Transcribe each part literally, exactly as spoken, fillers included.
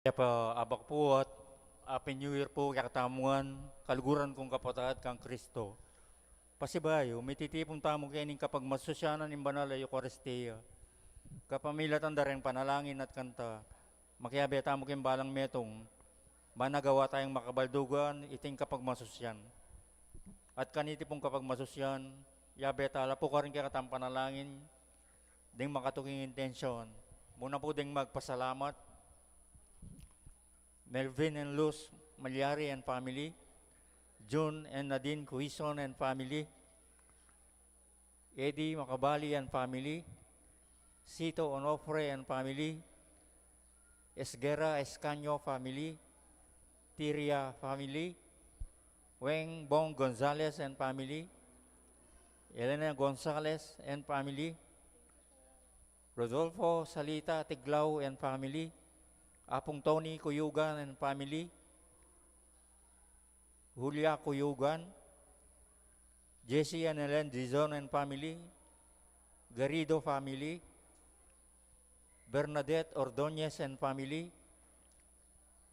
Kaya pa abak pu at Happy New Year pu kekatamu ngan, kaluguran kung kapatad kang Kristo. Pasibayu, mititipun tamu keni king kapagmasusyan ning banal a Eukaristia. Kapamilatan da reng panalangin at kanta, makiabe tamu king balang metung, ban agawa tayang makabaldugan iting kapagmasusyan. At kaniti pung kapagmasusyan, yabe tala pu karing kekatang panalangin, ding makatuking intensyon. Muna pu ding magpasalamat, Melvin and Luz Malyari and family, June and Nadine Cuison and family, Eddie Macabali and family, Sito Onofre and family, Esguerra Escaño family, Tiria family, Weng Bong Gonzalez and family, Elena Gonzalez and family, Rodolfo Salita Tiglao and family, Apung Tony Cuyugan and family, Julia Cuyugan, Jesse and Helen Dizon and family, Garrido family, Bernadette Ordonez and family,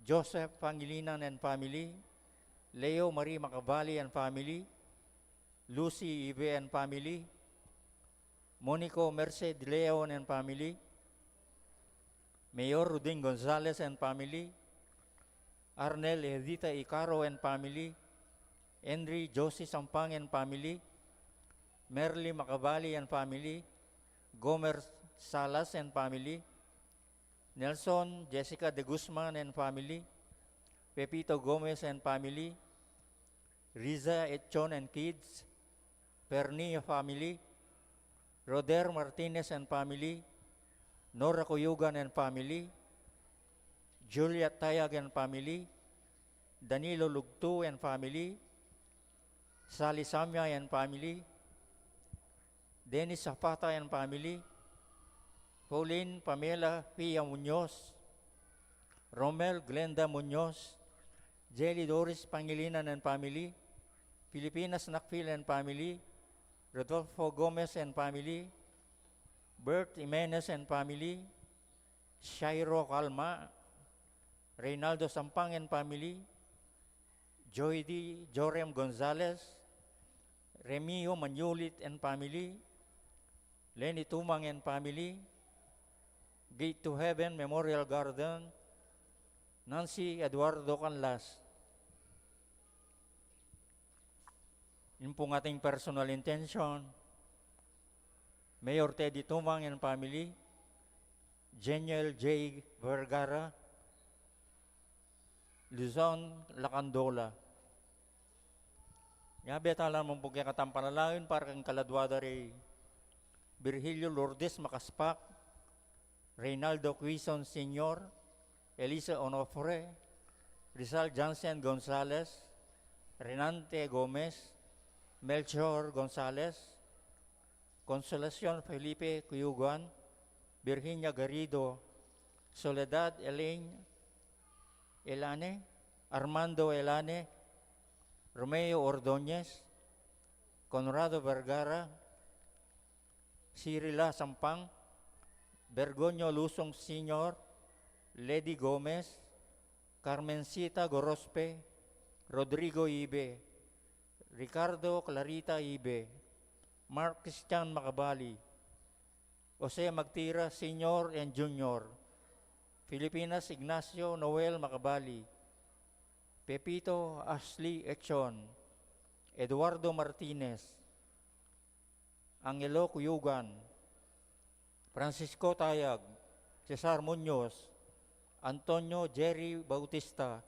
Joseph Pangilinan and family, Leo Marie Macabali and family, Lucy Ibe and family, Monico Merced Leon and family, Mayor Rudin Gonzalez and family, Arnel Edita Icaro and family, Henry Josie Sampang and family, Merly Macabali and family, Gomer Salas and family, Nelson Jessica de Guzman and family, Pepito Gomez and family, Riza Etchon and kids, Pernia family, Roder Martinez and family, Nora Cuyugan and family, Juliet Tayag and family, Danilo Lugtu and family, Sally Samia and family, Dennis Zapata and family, Pauline Pamela Pia Muñoz, Romel Glenda Muñoz, Jelly Doris Pangilinan and family, Filipinas Nakfil and family, Rodolfo Gomez and family, Bert Jimenez and family, Shairo Calma, Reynaldo Sampang and family, Joydy Jorem Gonzalez, Remio Manulit and family, Lenny Tumang and family, Gate to Heaven Memorial Garden, Nancy Eduardo Canlas. Yun pong ating personal intention, Mayor Teddy Tumang and family, Jeniel J Vergara, Luzon Lacandola. Yabe tala naman pu kekatang panalangin para kang kaladwa da rey Virgilio Lourdes Macaspac, Reynaldo Quizon Senior, Elisa Onofre, Rizal Jansen Gonzalez, Renante Gomez, Melchor Gonzalez, Consolacion Felipe Cuyugan, Virginia Garrido, Soledad Elaine, Elane, Armando Elane, Romeo Ordóñez, Conrado Vergara, Cirila Sampang, Bergonio Lusong Senior, Lady Gomez, Carmencita Gorospe, Rodrigo Ibe, Ricardo Clarita Ibe, Mark Christian Macabali, Jose Magtira Senior and Junior, Filipinas Ignacio Noel Macabali, Pepito Ashley Echon, Eduardo Martinez, Angelo Cuyugan, Francisco Tayag, Cesar Muñoz, Antonio Jerry Bautista,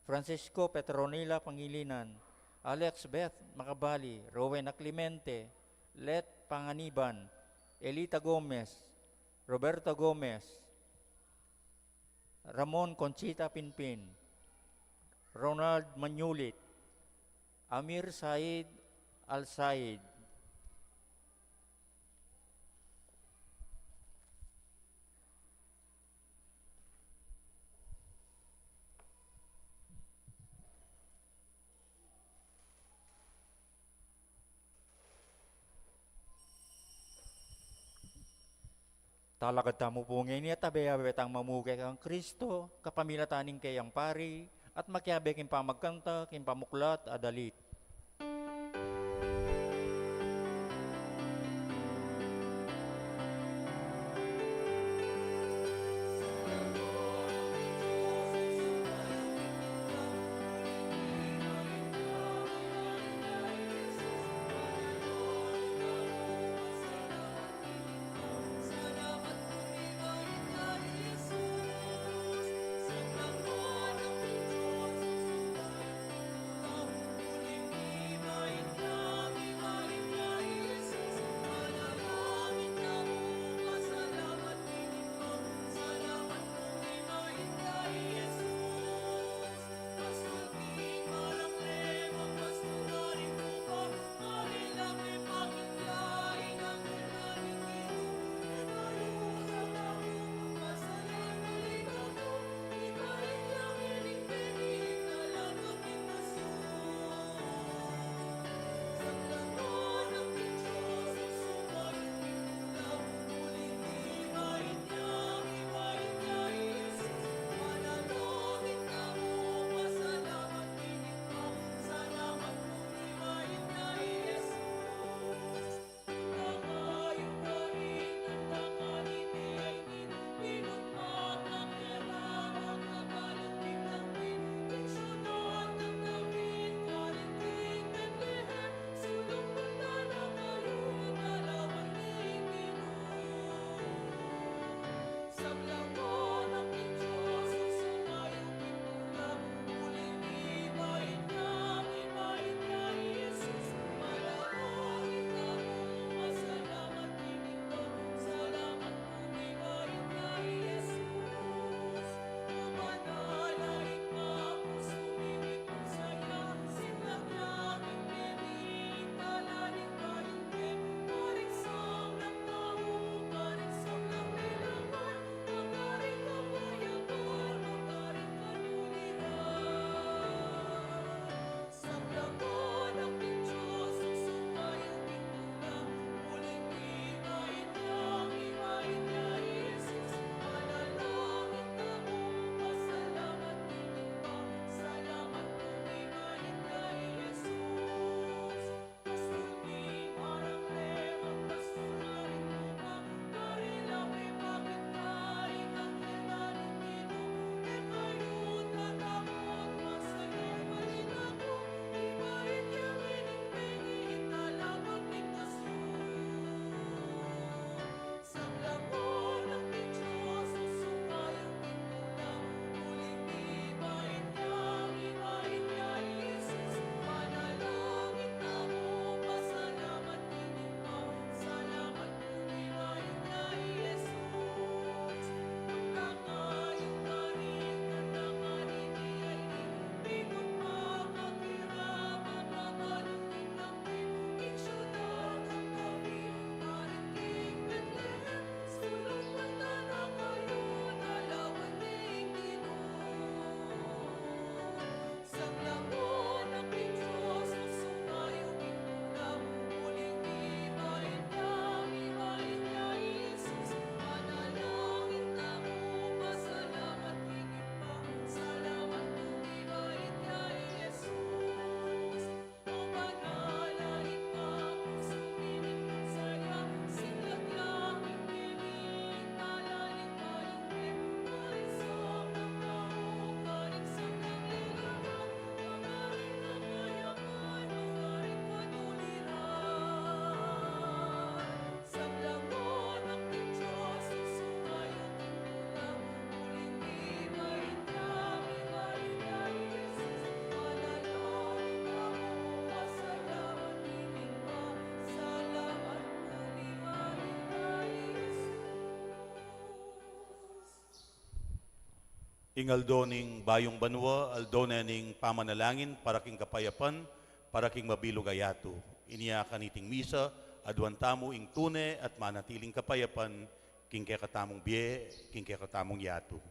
Francisco Petronila Pangilinan, Alex Beth Macabali, Rowena Clemente, Let Panganiban, Elita Gomez, Roberto Gomez, Ramon Conchita Pinpin, Ronald Manulit, Amir Said Al Said. Talakad tamu pu ngeni at abe-abe tang mamuge kang Kristo, kapamilatan ning kayang pari, at makiabe king pamagkanta, king pamuklat a dalit. Ing aldo ning bayung banua, aldo ne ning pamanalangin para king kapayapan, para king mabilug a yatu. Inya kaniting misa, aduan tamu ing tune at manatiling kapayapan, king kekatamung bie, king kekatamung yatu.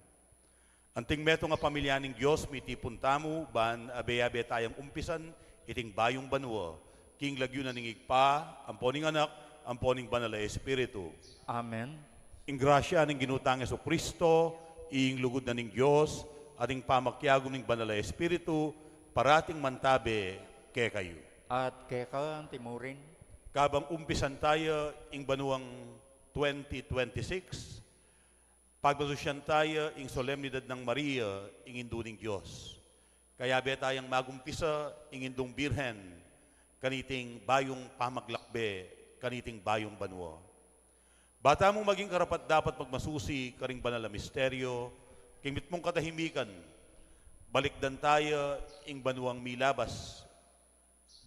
Anting metung a pamilya ning Dios, mitipun tamu, ban abe-abe tayang umpisan iting bayung banua, king lagyu na ning Ibpa, ampo ning Anak, ampo ning Banal a Espiritu. Amen. Ing grasya ning Ginu tang Jesucristo, ing lugud na ning Dios, at ing pamakiagum ning Banal a Espiritu, parating mantabe kekayu. At keka antimurin. Kabang umpisan taya ing banuang twenty twenty-six, pagmasusyan taya ing solemnidad nang Maria, ing Indu ning Dios. Kayabe tayang magumpisa ing Indung Birhen kaniting bayung pamaglakbe, kaniting bayung banua. Ba tamung maging karapat-dapat magmasusi karing banal a misteryo, king mitmung katahimikan, balikdan taya ing banuang milabas,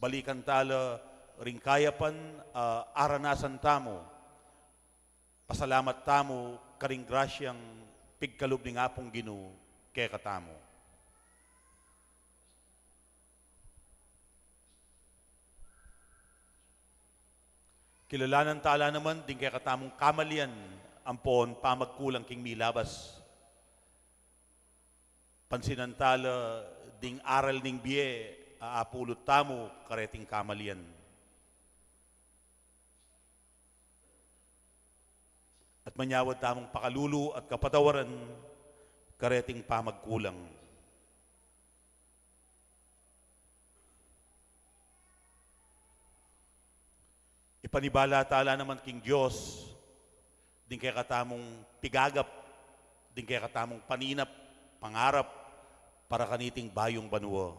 balikan tala ring kayapan a aranasan tamu, pasalamat tamu karing grasyang pigkalub ning Apung Ginu kekatamu. Kilalanan tala naman ding kekatamung kamalian ampon pamagkulang king milabas. Pansinan tala ding aral ning bie a apulut tamu kareting kamalian. At manyawad tamung pakalulu at kapatawaran kareting pamagkulang. Ipanibala tala naman king Dios ding kekatamung pigagap, ding kekatamung paninap, pangarap, para kaniting bayung banua.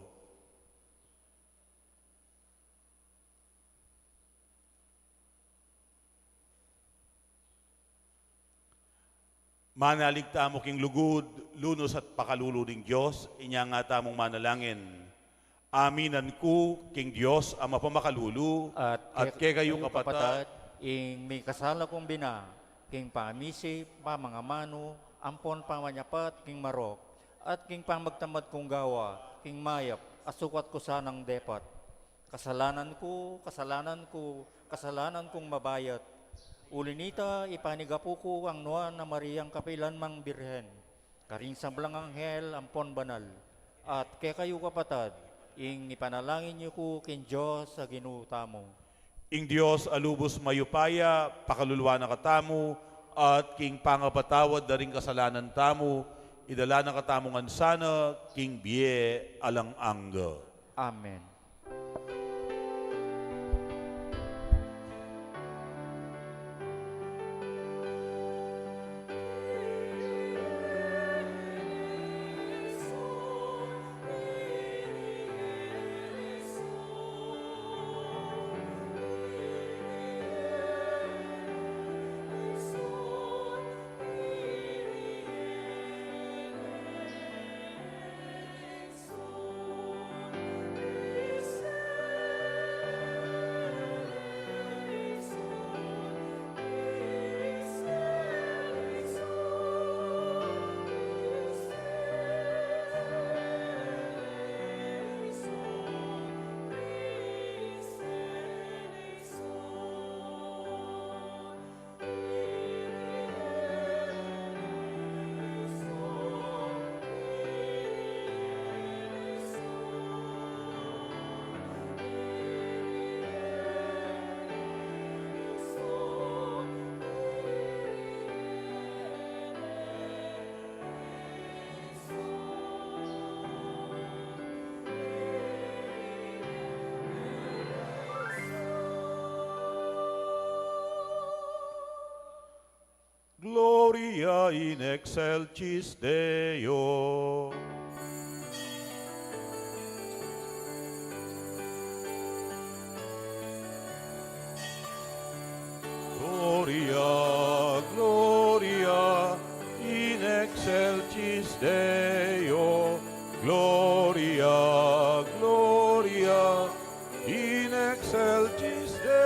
Manalig tamu king lugud, lunus at pakalulu ning Dios, inya nga tamung manalangin. Aminan ku king Dios a mapamakalulu, at at ke-, kekayu, kekayu, kapatad, kapatad, ing mikasala kung bina, king pamisip, pamangamanu, ampon pamanyapat, king marok, at king pamagtamad kung gawa, king mayap, a sukat ku sanang depat. Kasalanan ku, kasalanan ku, kasalanan kung mabayat. Uli nita, ipanigapu ku kang Nuan a Mariang kapilan mang Birhen, karing sablang anghel ampon banal, at kekayu kapatad, ing ipanalangin yu ku king Dios a Ginu tamu. Ing Dios a lubus mayupaya, pakaluluan na katamu, at king pangapatawad da ring kasalanan tamu, idala na katamu ngan sana king bie alang angga. Amen. Gloria in excelsis Deo. Gloria, Gloria in excelsis Deo. Gloria, Gloria in excelsis Deo.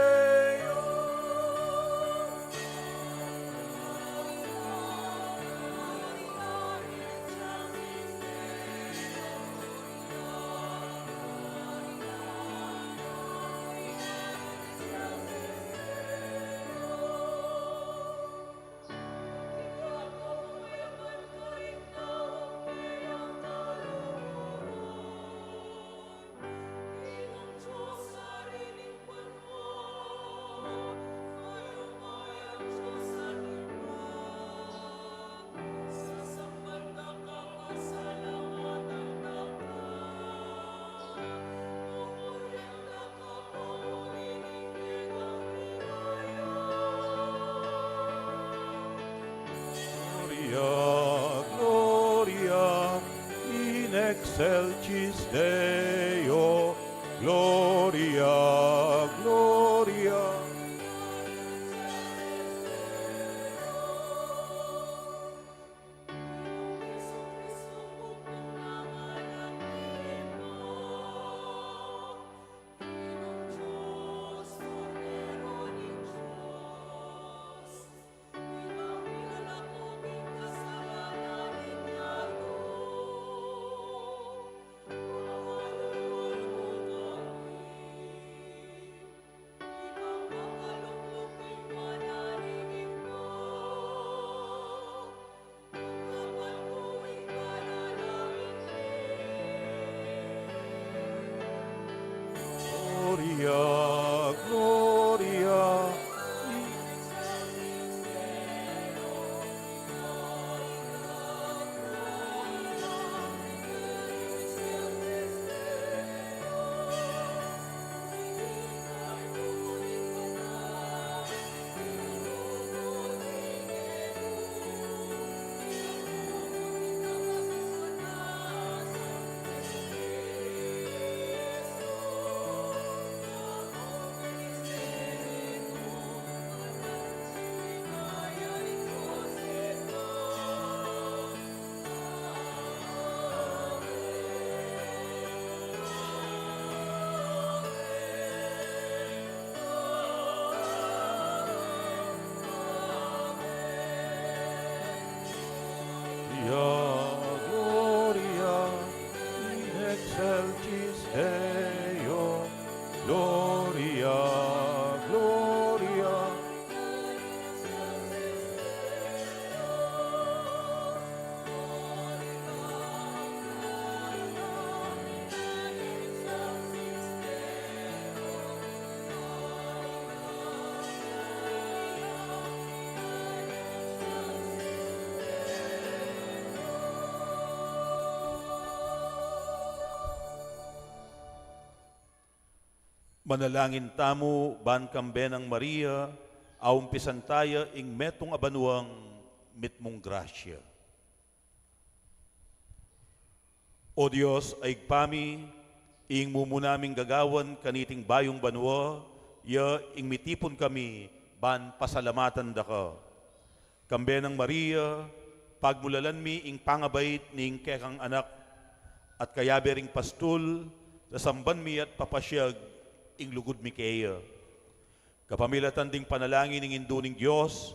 Gloria, gloria. Gloria, gloria. Gloria, gloria, in excelsis Deo. Gloria, gloria. Manalangin tamu ban kambe nang Maria, aumpisan taya ing metung a banuang mitmung grasya. O Dios a Ibpa mi, ing mumu naming gagawan kaniting bayung banua, ya ing mitipun kami ban pasalamatan da ka. Kambe nang Maria, pagmulalan mi ing pangabait ning kekang anak, at kayabe ring pastul, sasamban mi at papasiag ing lugud mi keya. Kapamilatan ding panalangin ning Indu ning Dios,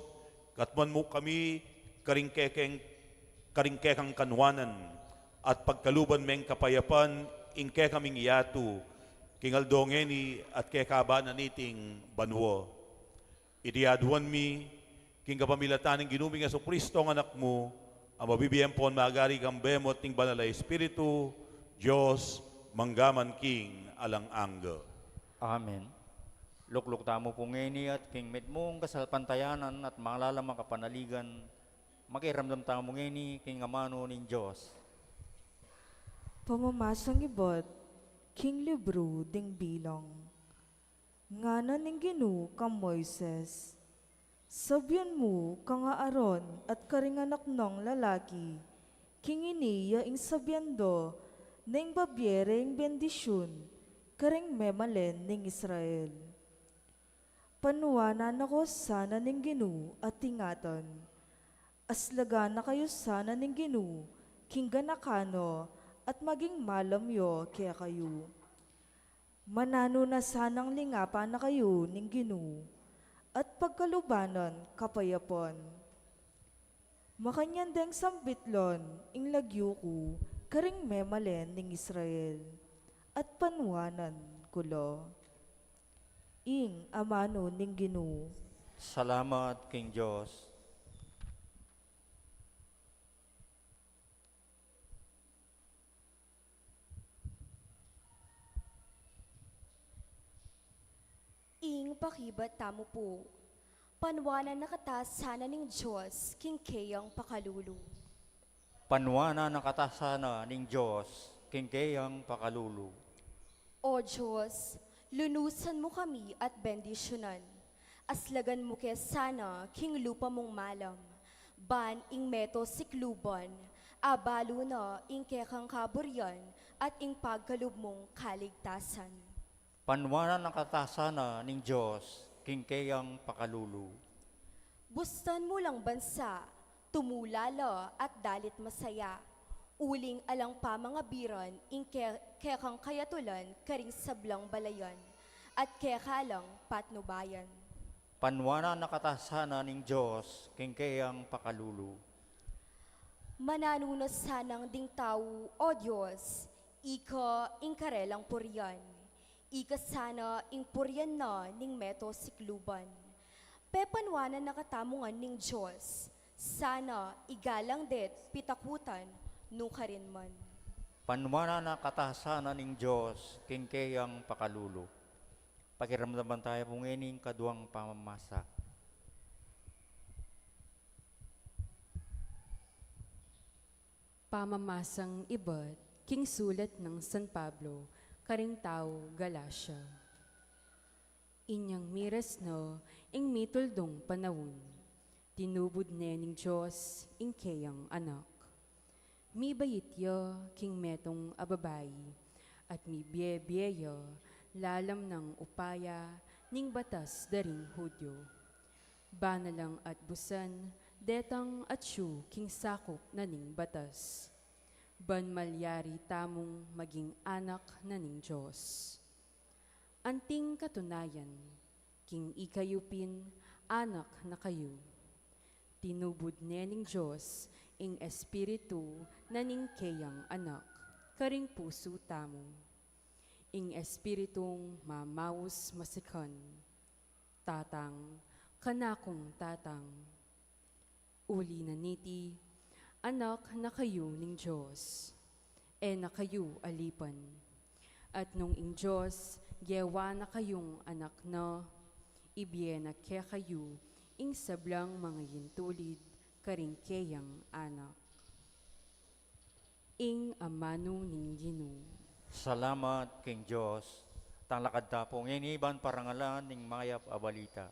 katmuan mu kami karing kekeng, karing kekang kanwanan, at pagkaluban meng kapayapan ing kekaming yatu, king aldo ngeni at kekaban na niting banua. Iti aduan mi, king kapamilatan ning Ginu ming Jesucristo, ang Anak mu, a mabibie ampon magari kambe mu at ning Banal a Espiritu, Dios, mangga man king alang angga. Amen. Lukluk tamu pu ngeni at king mitmung kasalpantayanan at malalam a kapanaligan, makiramdam tamu ngeni king amanu ning Dios. Pamamasang ibat king libru ding Bilang. Ngana ning Ginu kang Moises, Sabian mu kang Aaron at karing anak nang lalaki, king ini ya ing sabian do, neng babie re ing bendisyun karing memalen ning Israel. Panuanan na ko sana ning Ginu at ingatan. Aslagan na kayu sana ning Ginu king ganakan na at maging malam ya kekayu. Mananu na sanang lingapan na kayu ning Ginu, at pagkaluban na kapayapan. Makanyan deng sambitlan ing lagyu ku karing memalen ning Israel, at panuanan ku la. Ing amanu ning Ginu. Salamat king Dios. Ing pakibat tamu pu, panuanan na kata sana ning Dios king keyang pakalulu. Panuanan na kata sana ning Dios king keyang pakalulu. O Dios, lunusan mu kami at bendisyunan. Aslagan mu ke sana king lupa mung malam, ban ing meto sikluban, abalu na ing kekang kaburian at ing pagkalub mung kaligtasan. Panuanan na kata sana ning Dios king keyang pakalulu. Bustan mu lang bansa, tumula la at dalit masaya. Uling alang pamangabiran ing ke-, kekang kayatulan karing sablang balayan, at keka lang patnubayan. Panuanan na kata sana ning Dios king keyang pakalulu. Mananu na sanang ding tau, O Dios, ika ing karelang purian. Ika sana ing purian na ning meto sikluban. Pepanuanan na katamu ngan ning Dios, sana igalang de't pitakutan nukarin man. Panuanan na kata sana ning Dios king keyang pakalulu. Pakiramdaman tayu pu ngeni ing kaduang pamamasa. Pamamasang ibat king sulat nang San Pablo karing tau Galacia. Inyang miras na ing mituldung panaun, tinubud ne ning Dios ing keyang Anak. Mibait ya king metung a babai, at mibie-bie ya lalam nang upaya ning batas da ring Judio. Bana lang at busan detang atyu king sakup na ning batas, ban malyari tamung maging anak na ning Dios. Anting katunayan, king ikayu pin anak na kayu. Tinubud ne ning Dios ing Espiritu na ning keyang Anak karing pusu tamu. Ing Espiritung mamaus masikan, "Tatang, kanakung Tatang." Uli na niti, anak na kayu ning Dios. E na kayu alipan. At nung ing Dios gewa na kayung anak na, ibie na kekayu ing sablang mangayintulid karing keyang anak. Ing amanu ning Ginu. Salamat king Dios. Talakad ta pu ngeni ban parangalan ing mayap a balita.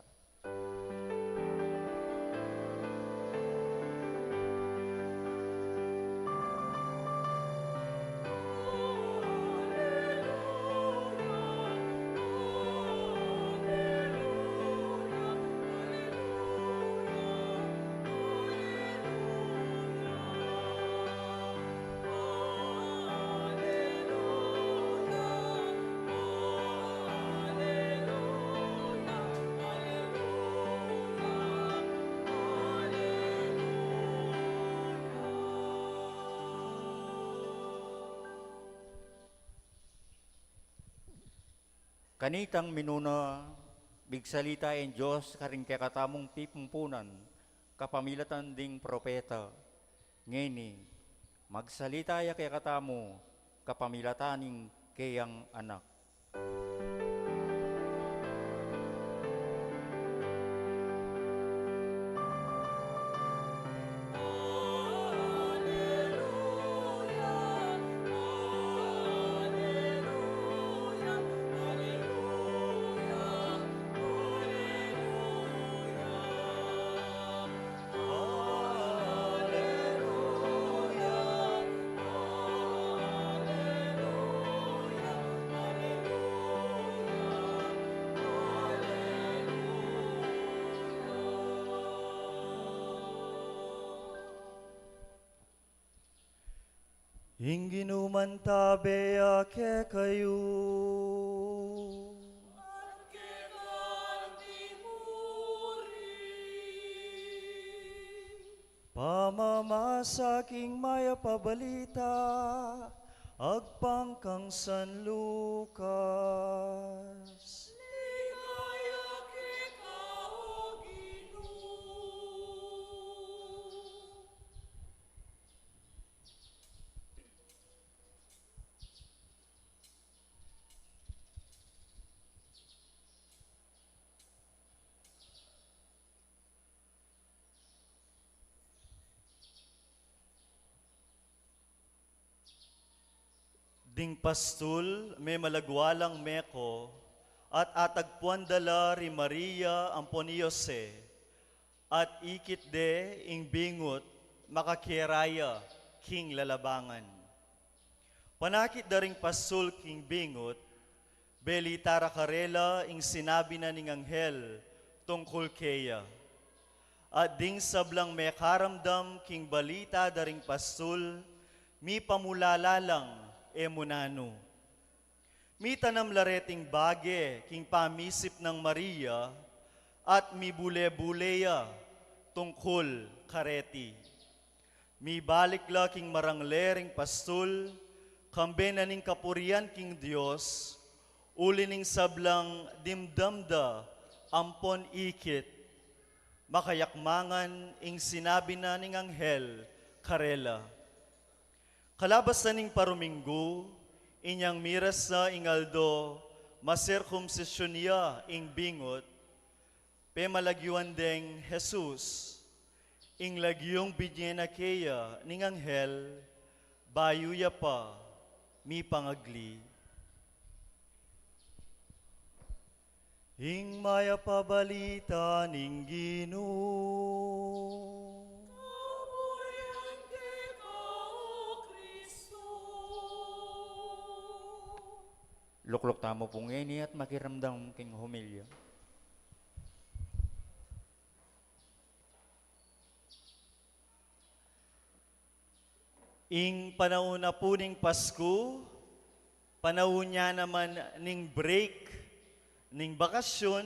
Kanitang minuna, migsalita ing Dios karing kekatamung pipumpunan kapamilatan ding propeta. Ngeni, magsalita ya kekatamu kapamilatan ning keyang Anak. Ing Ginu mantabe ya kekayu. At keka mu rin. Pamamasa king mayap a balita agpang kang San Lucas. Ligaya keka, O Ginu. Ding pastul, memalagwa lang meko, at atagpuan da la ri Maria ampon i Jose, at ikit de ing bingut, makakera ya king lalabangan. Panakit da ring pastul king bingut, Belita ra karela ing sinabi na ning anghel tungkul keya. At ding sablang mekaramdam king balita da ring pastul, mipamulala lang e mu nanu. Mitanam la reting bage king pamisip nang Maria, at mibule-bule ya tungkul kareti. Mibalik la king marangle ring pastul, kambe na ning kapurian king Dios, uli ning sablang dimdam da ampon ikit, makayakmangan ing sinabi na ning anghel karela. Kalabas na ning paruminggu, inyang miras na ing aldo masirkumsisyun ya ing bingut, pemalagyuan deng Jesus, ing lagyung binye na keya ning anghel, bayu ya pa mipangagli. Ing mayap a balita ning Ginu. Kapurian keka, O Kristo. Lukluk tamu pu ngeni at makiramdam king homilya. Ing panaun na pu ning Pasku, panaun ya naman ning break, ning bakasyun,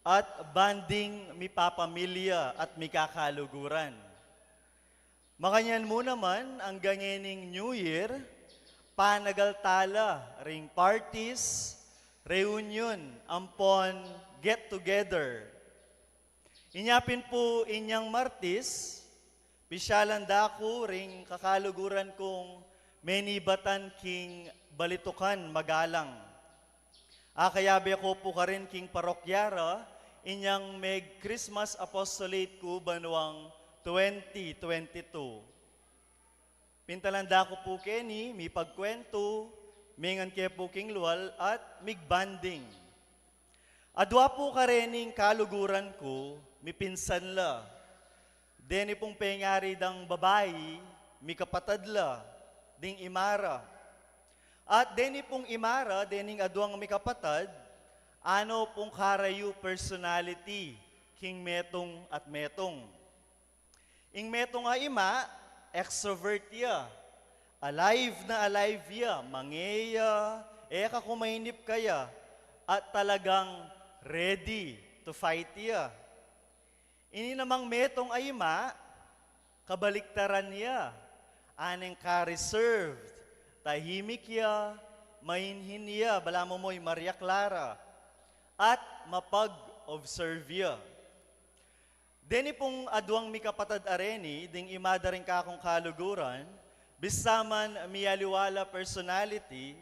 at bonding mipapamilya at mikakaluguran. Makanyan mu naman, anggang ngening New Year, panagal tala ring parties, reunion, ampon get together. Inya pin pu inyang Martis, pisyalan da ku ring kakaluguran kung menibatan king Balitukan, Magalang. Akayabe ku pu karin king parokya ra inyang meg Christmas apostolate ku banuang twenty twenty-two. Pintalan da ku pu keni, mipagkwentu, mengan ke pu king lual at migbonding. Adwa pu karening kaluguran ku, mipinsan la. Deni pung pengari dang babai, mikapatad la, ding ima ra. At deni pung ima ra, dening adwang mikapatad, ano pung karayu personality, king metung at metung. Ing metung a ima, extrovert ya. Alive na alive ya, mange ya, e ka kumainip kaya, at talagang ready to fight ya. Ini namang metung a ima, kabaliktaran ya. Aneng ka-reserved, tahimik ya, mainhin ya, balamu moy Maria Clara, at mapag-observe ya. Deni pung adwang mikapatad a reni, ding ima da ring kakung kaluguran, bisa man mialiwa la personality,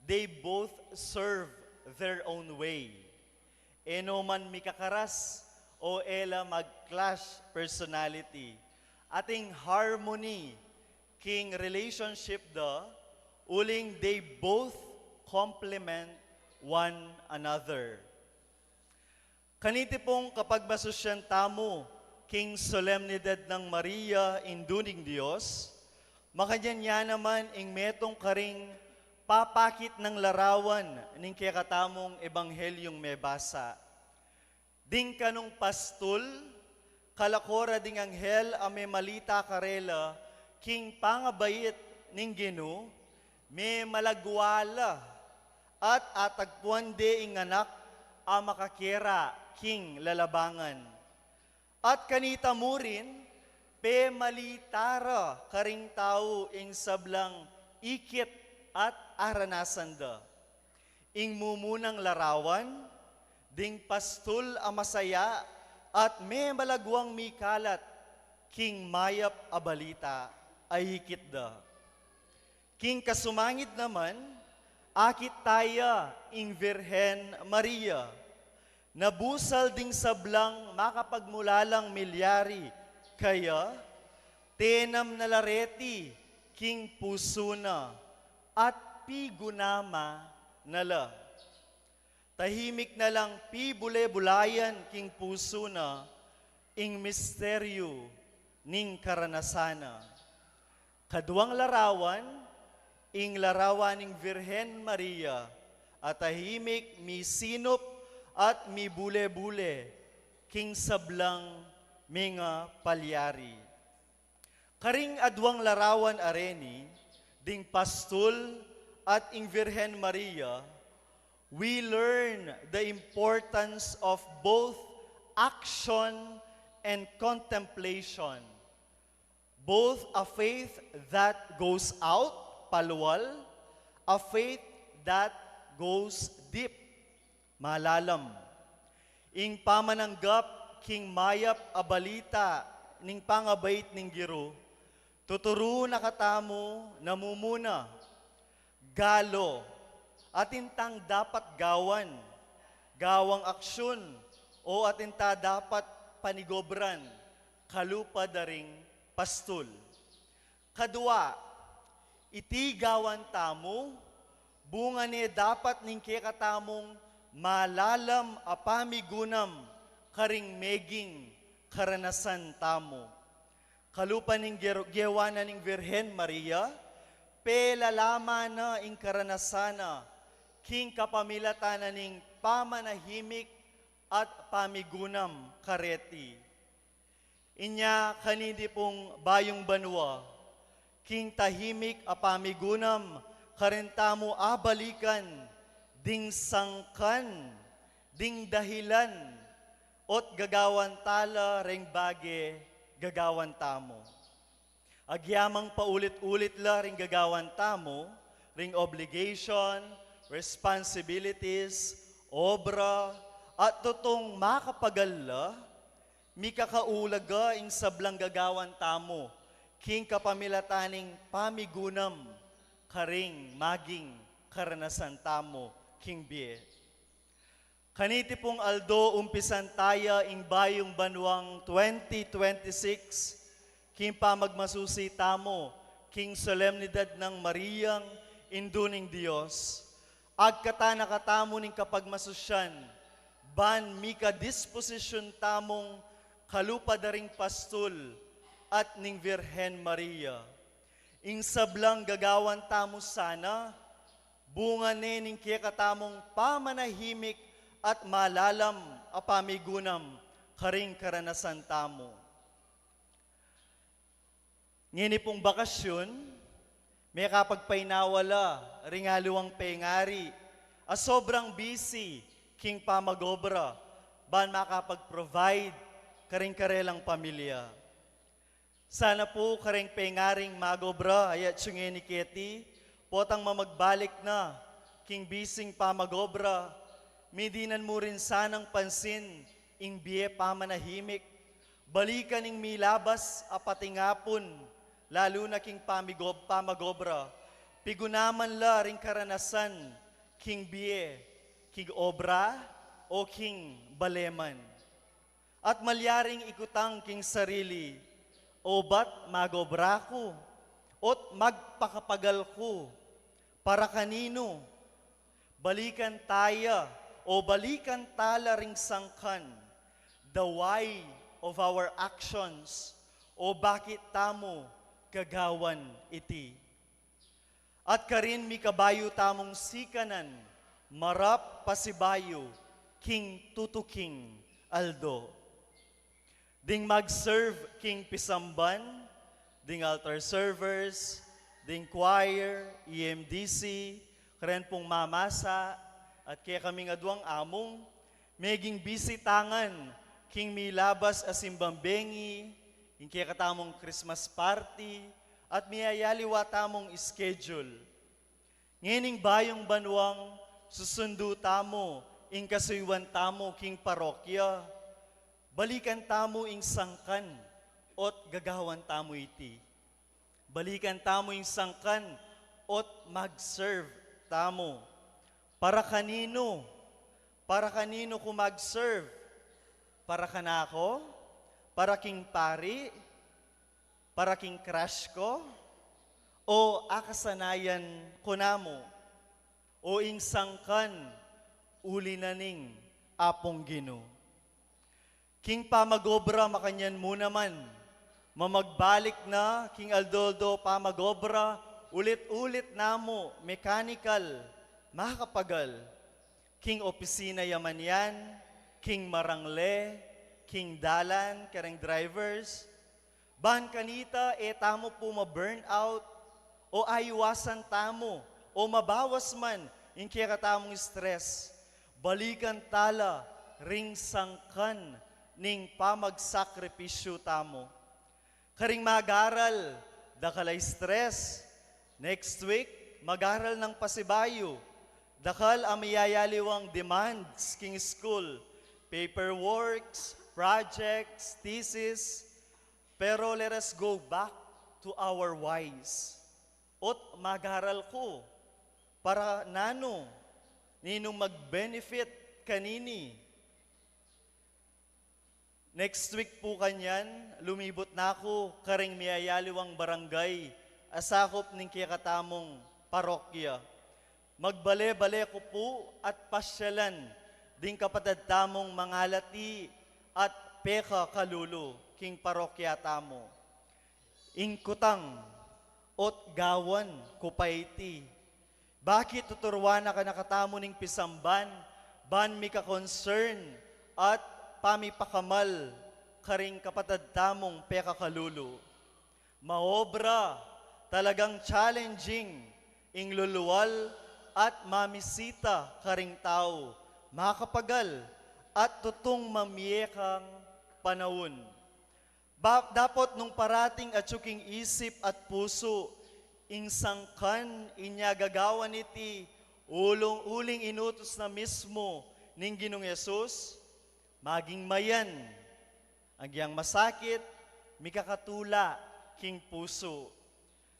they both serve their own way. E no man mikakaras o e la mag-clash personality. Ating harmony king relationship da, uling they both complement one another. Kaniti pung kapagmasusyan tamu king solemnidad nang Maria, Indu ning Dios, makanyan ya naman ing metung karing papakit nang larawan ning kekatamung ebanghelyung mebasa. Ding kanung pastul, kalako ra ding anghel a memalita karela king pangabait ning Ginu, memalagwa la, at atagpuan de ing anak a makakera king lalabangan. At kanita mu rin, pemalita ra karing tau ing sablang ikit at aranasan da. Ing mumunang larawan, ding pastul a masaya at memalagwang mikalat king mayap a balita a ikit da. King kasumangid naman, akit taya ing Virgen Maria, nabusal ding sablang makapagmulalang milyari kaya, tenam na la reti king pusu na at pigunama na la. Tahimik na lang pibule-bulayan king pusu na ing misteryu ning karanasan na. Kaduang larawan, ing larawan ning Virgen Maria a tahimik misinup at mibule-bule king sablang mengapalyari. Karing aduang larawan a reni, ding pastul at ing Virgen Maria, we learn the importance of both action and contemplation. Both a faith that goes out, palual, a faith that goes deep, malalam. Ing pamananggap king mayap a balita ning pangabait ning Guru, tuturu na katamu na mumuna, galu, atin tang dapat gawan, gawang aksyun, o atin ta dapat panigobran, kalupa da ring pastul. Kadua, iti gawan tamu, bunga ne dapat ning kekatamung malalam a pamigunam karing meging karanasan tamu. Kalupa ning ger-, gewa na ning Virgen Maria, pelalaman na ing karanasan na king kapamilatan na ning pamanahimik at pamigunam kareti. Inya kaniti pung bayung banua, king tahimik a pamigunam, karin tamu abalikan ding sangkan, ding dahilan, ot gagawan tala ring bage gagawan tamu. Agyamang paulit-ulit la ring gagawan tamu, ring obligation, responsibilities, obra, at tutung makapagal la, mikakaulaga ing sablang gagawan tamu, king kapamilatan ning pamigunam, karing maging karanasan tamu, king bie. Kaniti pung aldo umpisan taya ing bayung banuang twenty twenty-six, king pamagmasusi tamu, king solemnidad nang Mariang Indu ning Dios. Agkatan na katamu ning kapagmasusian, ban mika disposisyun tamung kalupa da ring pastul at ning Virgen Maria. Ing sablang gagawan tamu sana, bunga ne ning kekatamung pamanahimik at malalam a pamigunam karing karanasan tamu. Ngeni pung bakasyun, mekapagpainawa la ring aliwang pengari a sobrang busy king pamagobra ban makapag-provide karing karelang pamilya. Sana pu kareng pengaring magobra a atsu ngeni keti, potang mamagbalik na king busy ning pamagobra, midinan mu rin sanang pansin ing bie pamanahimik, balikan ing milabas a patingapun, lalu na king pamigob-, pamagobra, pigunaman la ring karanasan king bie, king obra, o king bale man. At malyaring ikutang king sarili, obat magobra ku, ot magpakapagal ku, para kaninu? Balikan taya, o balikan tala ring sangkan, the why of our actions, o bakit tamu gagawan iti. At karin mikabayu tamung sikanan, marap pasibayu, king tutuking aldo. Ding mag-serve king pisamban, ding altar servers, ding choir, E M D C, karen pung mamasa, at kekaming aduang amung, meging busy tangan king milabas a simbang bengi, ing kekatamung Christmas party, at miyayaliwa tamung schedule. Ngening bayung banuang susundu tamu ing kasuyuan tamu king parokya, balikan tamu ing sangkan ot gagawan tamu iti. Balikan tamu ing sangkan ot mag-serve tamu. Para kaninu? Para kaninu ku mag-serve? Para kanako? Para king pari? Para king crush ko? O akasanayan ku namu? O ing sangkan uli na ning Apung Ginu? King pamagobra makanyan mu naman, mamagbalik na king aldo-aldo pamagobra, ulit-ulit namu, mechanical, Makapagal, king opisina ya man yan, king marangle, king dalan, kareng drivers, ban kanita e tamu pu ma-burnout, o ayuasan tamu, o mabawas man ing kekatamung stress, balikan tala ring sangkan ning pamagsakripisyu tamu. Karing mag-aral, dakal a stress. Next week, mag-aral nang pasibayu. Dakal a miyayaliwang demands king school, paperworks, projects, thesis. Pero let us go back to our whys. Ot mag-aral ku para nanu, ninung mag-benefit kanini? Next week pu kanyan, lumibut na ku karing miyayaliwang barangay a sakup ning kekatamung parokya. Magbale-bale ku pu at pasyalan ding kapatad tamung mangalati at pekakalulu king parokya tamu. Ing kutang, ot gawan ku pa iti. Bakit tuturuan na kanakatamu ning pisamban, ban mika-concern at pamipakamal karing kapatad tamung pekakalulu? Maobra, talagang challenging, ing lulual at mamisita karing tau, makapagal, at tutung mamie kang panaun. Ba-, dapot nung parating atyu king isip at pusu ing sangkan, inya gagawan iti ulung-, uling inutus na mismu ning Ginung Jesus, maging mayan. Agyang masakit, mikakatula king pusu.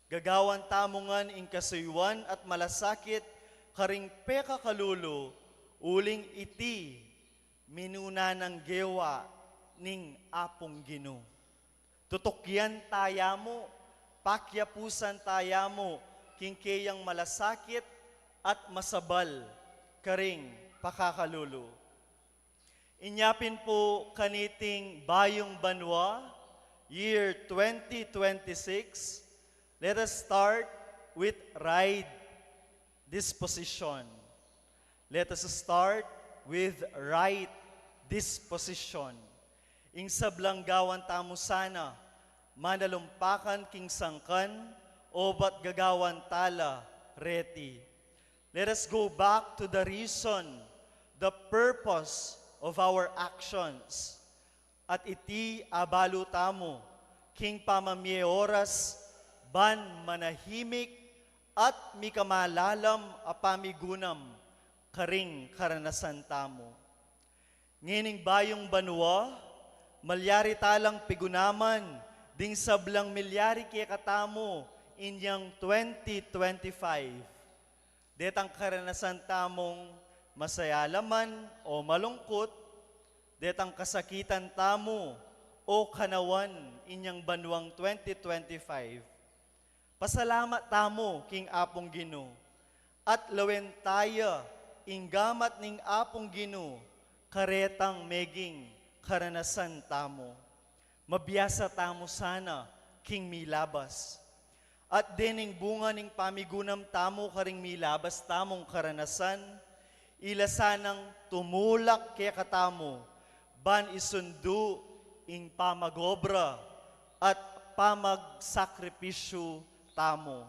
Gagawan tamu ngan ing kasuyuan at malasakit karing pekakalulu, uling iti minuna nang gewa ning Apung Ginu. Tutukyan taya mu, pakyapusan taya mu king keyang malasakit at masabal karing pakakalulu. Inya pin pu kaniting bayung banua, year twenty twenty-six, let us start with right disposition. Let us start with right disposition. Ing sablang gawan tamu sana, manalumpakan king sangkan, obat gagawan tala reti. Let us go back to the reason, the purpose of our actions. At iti abalu tamu, king pamamie oras, ban manahimik at mikamalalam a pamigunam karing karanasan tamu. Ngening bayung banua, malyari talang pigunaman ding sablang milyari kekatamu inyang twenty twenty-five. Detang karanasan tamung masaya la man o malungkut, detang kasakitan tamu o kanawan inyang banuang twenty twenty-five. Pasalamat tamu king Apung Ginu, at lawen taya ing gamat ning Apung Ginu karetang meging karanasan tamu. Mabiasa tamu sana king milabas. At dening bunga ning pamigunam tamu karing milabas tamung karanasan, ila sanang tumulak kekatamu, ban isundu ing pamagobra at pamagsakripisyu tamu.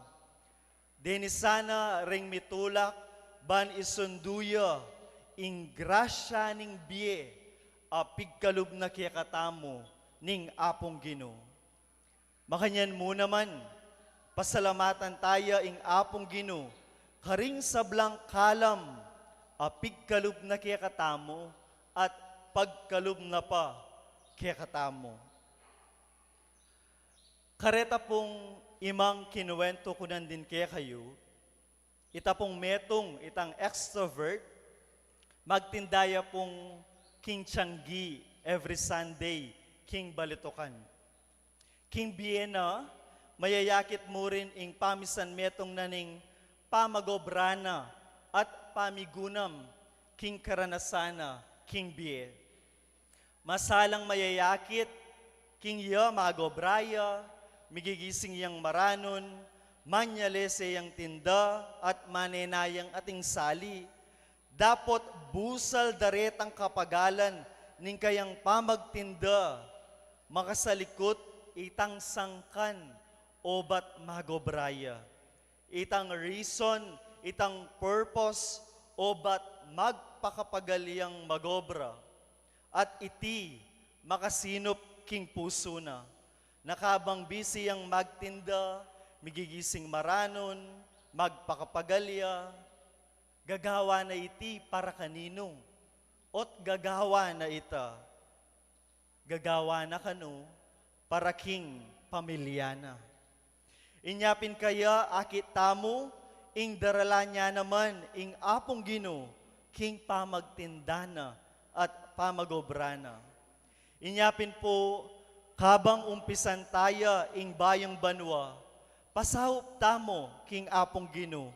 Deni sana ring mitulak ban isundu ya ing grasya ning bie a pigkalub na kekatamu ning Apung Ginu. Makanyan mu naman, pasalamatan taya ing Apung Ginu karing sablang kalam a pigkalub na kekatamu at pagkalub na pa kekatamu. Kareta pung imang kinuwentu ku nandin kekayu, ita pung metung itang extrovert, magtinda ya pung king tianggi every Sunday king balitukan. King bie na, mayayakit mu rin ing pamisan metung na ning pamagobra na at pamigunam king karanasan na king bie. Masalang mayayakit king ya magobra ya, migigising yang maranun, Manyalese yang tinda at manenayang ating sali. Dapot busal daretang kapagalan ning kayang pamagtinda, makasalikut itang sangkan obat magobra ya. Itang reason, itang purpose obat magpakapagal yang magobra. At iti makasinup king pusu na. Na kabang bisi yang magtinda, migigising maranun, magpakapagal ya, gagawa na iti para kaninu? Ot gagawa na ita, gagawa na kanu para king pamilya na. Inya pin kaya akit tamu ing daralan ya naman ing Apung Ginu king pamagtinda na at pamagobra na. Inya pin pu, kabang umpisan taya ing bayung banua, pasaup tamu king Apung Ginu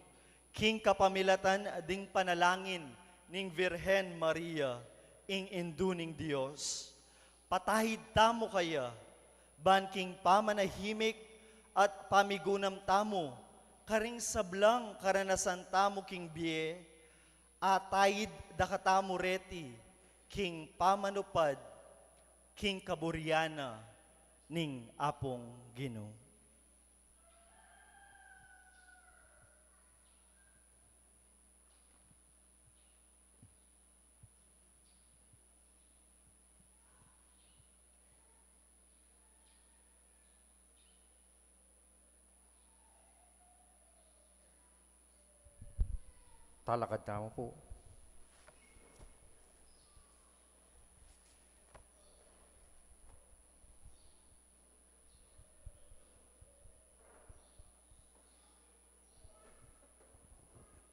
king kapamilatan ding panalangin ning Virgen Maria, ing Indu ning Dios. Patahid tamu kaya, ban king pamanahimik at pamigunam tamu karing sablang karanasan tamu king bie, atahid da katamu reti king pamanupad king kaburian na ning Apung Ginu. Talakad tamu pu.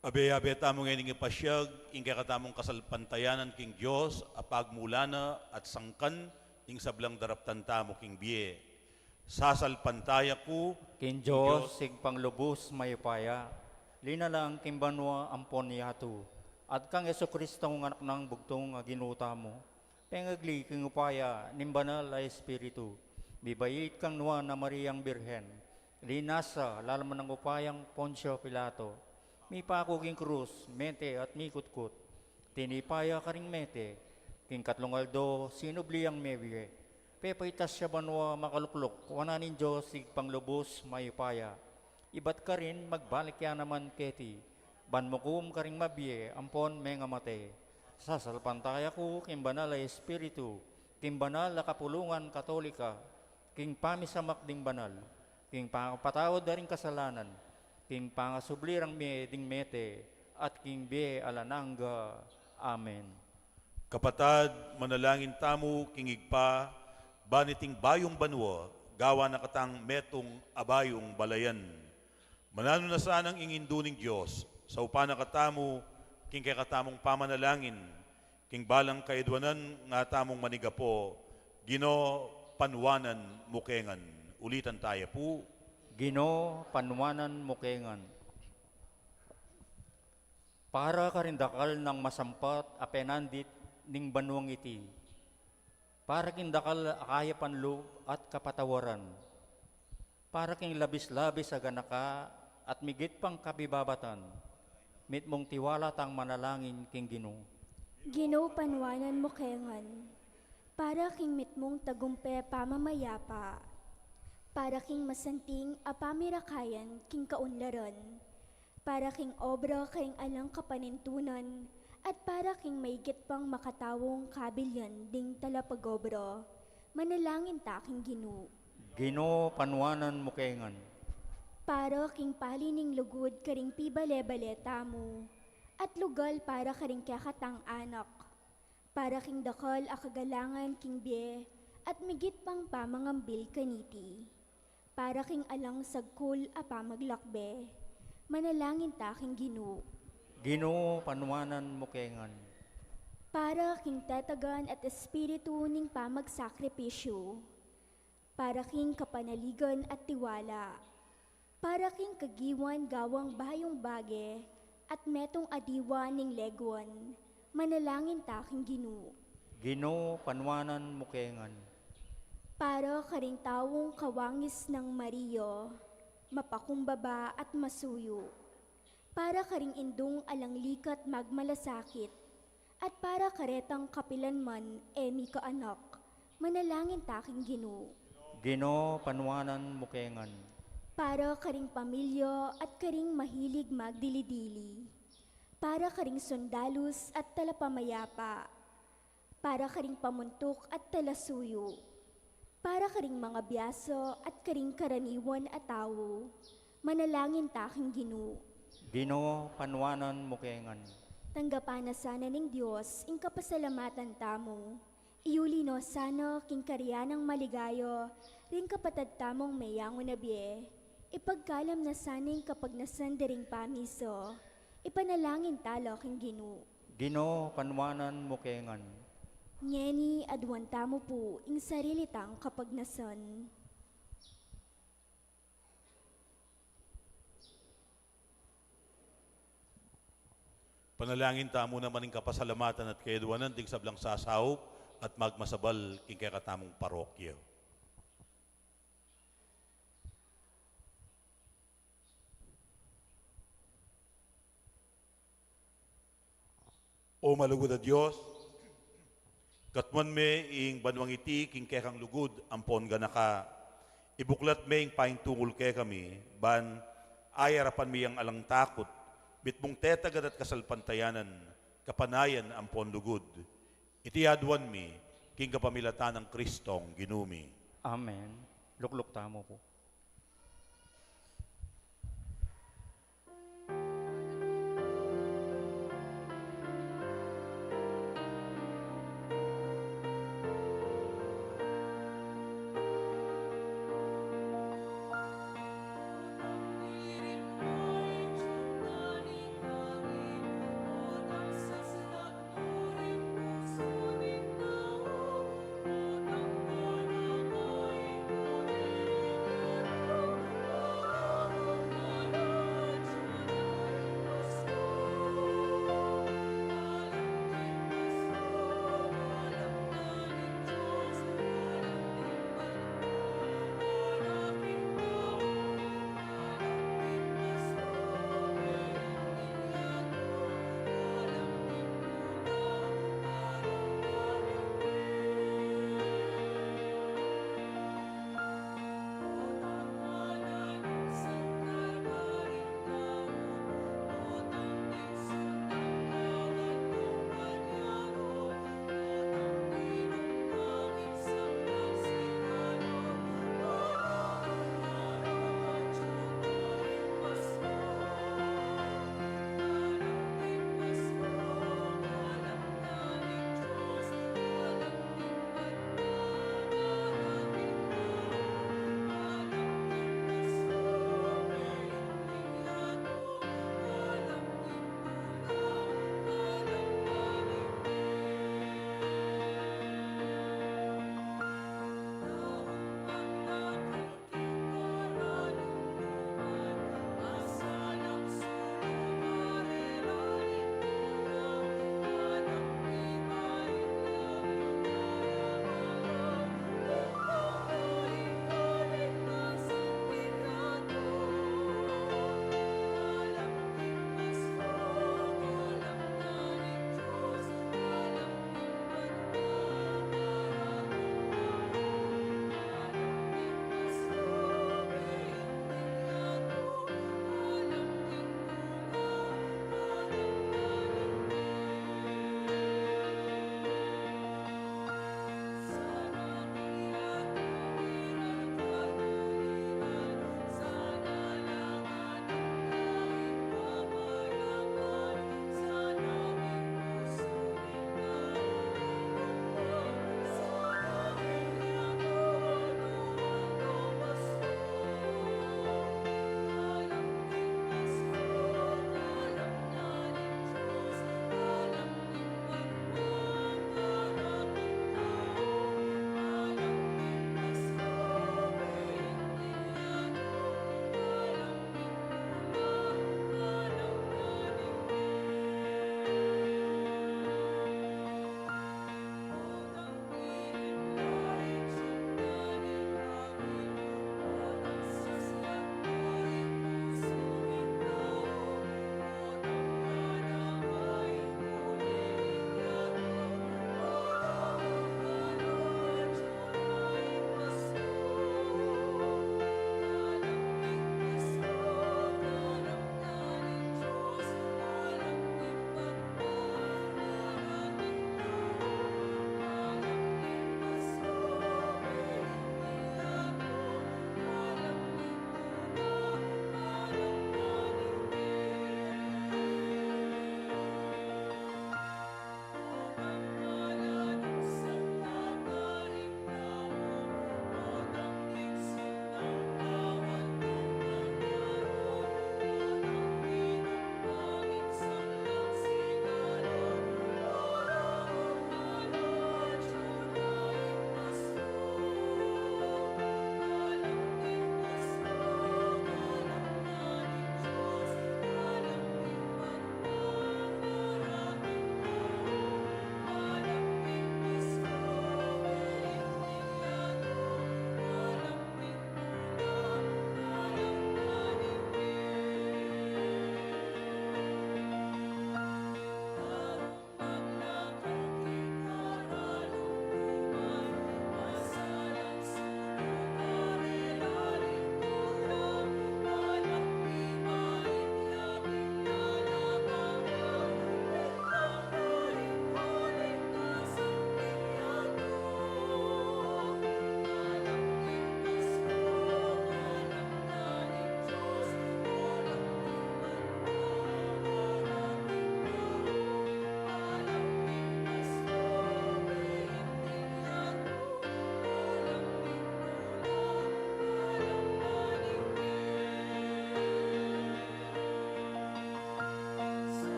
Abe-abe tamu ngening ipasiag ing kekatamung kasalpantayanan king Dios a pagmulana at sangkan ning sablang daraptan tamu king bie. Sasalpantaya ku king Dios, Dios Ibpang lubus mayupaya, linalang king banua ampon yatu, at kang Jesucristo, Anak nang bugtung a Ginu tamu, pengagli king upaya ning Banal a Espiritu, mibait kang Nuan a Mariang Birhen, linasa lalam nang upayang Poncio Pilato, mipaku king krus, mete at mikutkut, tinipa ya karing mete, king katlung aldo sinubli yang mebie, pepaitas ya banua, makalukluk wanan ning Dios Ibpang lubus mayupaya. Ibat karin magbalik ya naman keti, ban mukum karing mabie ampon mengamate. Sasalpantaya ku king Banal a Espiritu, king banal a kapulungan Katolika, king pamisamak ding banal, king pangapatawad da ring kasalanan, king pangasubli rang mie ding mete, at king bie alang angga. Amen. Kapatad, manalangin tamu king Ibpa, ban iting bayung banua gawan na katang metung a bayung balayan. Mananu na sanang ing Indu ning Dios, saupan na katamu king kekatamung pamanalangin, king balang kaidwanan nga tamung manigapo, Ginu, panuanan mu kengan. Ulitan taya pu. Ginu, panuanan mu kengan. Para karing dakal nang masampat a penandit ning banuang iti, para king dakal a kayapan lub at kapatawaran, para king labis-labis a ganaka at migit pang kabibabatan, mitmung tiwala tang manalangin king Ginu. Ginu, panuanan mu kengan, para king mitmung tagumpe pamamayapa, para king masanting a pamirakayan king kaunlaran, para king obra karing alang kapanintunan, at para king maigit pang makataung kabilian ding talapagobra. Manalangin ta king Ginu. Ginu, panuanan mu kengan. Para king pali ning lugud karing pibale-bale tamu, at lugal para karing kekatang anak, para king dakal a kagalangan king bie, at migit pang pamangambil kaniti, para king alang sagkul a pamaglakbe. Manalangin ta king Ginu. Ginu, panuanan mu kengan. Para king tetagan at espiritu ning pamagsakripisyu, para king kapanaligan at tiwala, para king kagiwan gawang bayung bage at metung a diwa ning leguan. Manalangin ta king Ginu. Ginu, panuanan mu kengan. Para karing taung kawangis nang Maria, mapakumbaba at masuyu, para karing indung alang likat magmalasakit, at para karetang kapilan man e mikaanak, manalangin ta king Ginu. Ginu, panuanan mu ke ngan. Para karing pamilya at karing mahilig magdili-dili, para karing sundalus at talapamayapa, para karing pamuntuk at talasuyu, para karing mangabiasa at karing karaniwan a tau, manalangin ta king Ginu. Ginu, panuanan mu ke ngan. Tanggapan na sana ning Dios ing kapasalamatan tamu. Iuli no sana king karian nang maligaya ring kapatad tamung meyangu na bie. Ipagkalam na sana ing kapagnasan da ring pamisa. Ipanalangin tala king Ginu. Ginu, panuanan mu ke ngan. Ngeni aduan tamu pu ing sarili tang kapagnasan. Panalangin tamu naman ing kapasalamatan at kayaduanan ding sablang sasaup at magmasabal king kekatamung parokya. O malugud a Dios, katmuan me ing banuang iti king kekang lugud ampon ganaka. Ibuklat me ing paintungul kekami, ban ayarapan mi yang alang takut, mitmung tetagad at kasalpantayanan, kapanayan ampon lugud. Iti aduan mi king kapamilatan nang Kristong Ginu mi. Amen. Lukluk tamu pu.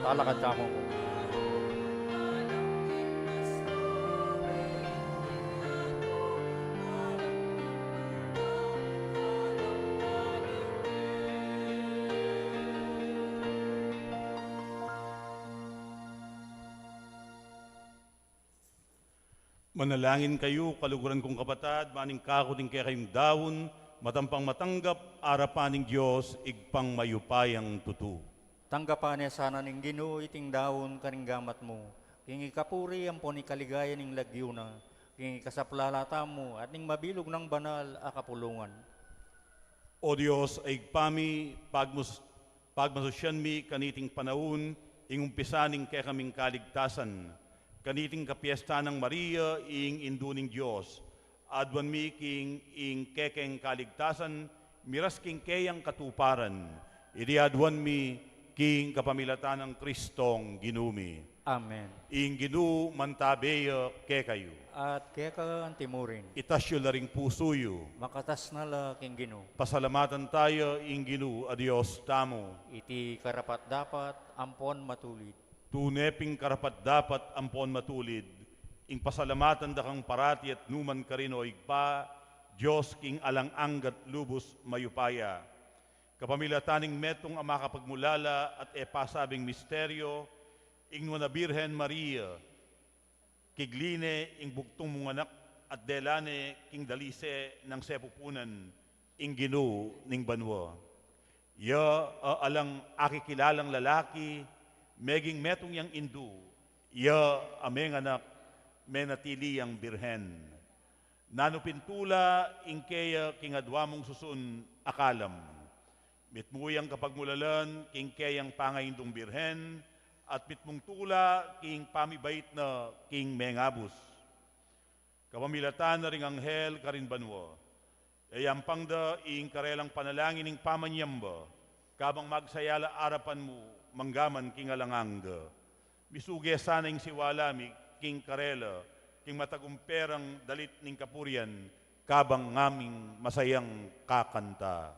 Lalakad tamu. Manalangin kayu, kaluguran kung kapatad, ban ing kaku ning kekayung daun, matampang matanggap arapan ning Dios, Ibpang mayupayang tutu. Tanggapan ne sana ning Ginu iting daun karing gamat mu, king ikapuri ampon ikaligaya ning lagyu na, king ikasaplala tamu at ning mabilug nang banal a kapulungan. O Dios a Ibpa mi, pagmus-, pagmasusyan mi kaniting panaun ing umpisa ning kekaming kaligtasan, kaniting kapiestan nang Maria ing Indu ning Dios, aduan mi king ing kekeng kaligtasan miras king keyang katuparan. Iti aduan mi king kapamilatan nang Kristong Ginu mi. Amen. Ing Ginu mantabe ya kekayu. At keka antimurin. Itas yu la ring pusu yu. Makatas na la king Ginu. Pasalamatan taya ing Ginu a Dios tamu. Iti karapat-dapat ampon matulid. Tune pin karapat-dapat ampon matulid ing pasalamatan da kang parati at nukarin man, O Ibpa, Dios king alang angga at lubus mayupaya. Kapamilatan ning metung a makapagmulala at e pasabing misteryo, ing Nuan a Birhen Maria, kigli ne ing bugtung mung anak at dela ne king dalise nang sepupunan, ing Ginu ning banua. Ya a alang akikilalang lalaki meging metung yang indu, ya a menganak menatili yang birhen. Nanu pin tula ing keya king adua mung susun a kalam. Mitmu yang kapagmulalan king keyang pangaindung birhen, at mitmung tula king pamibait na king mengabus. Kapamilatan na ring anghel karin banua, yayampang da ing karelang panalangin ning pamanyamba, kabang magsayala arapan mu manggaman king alang angga. Misuge sana ing siwala mi king karela, king matagumpe rang dalit ning kapurian, kabang ngaming masayang kakanta.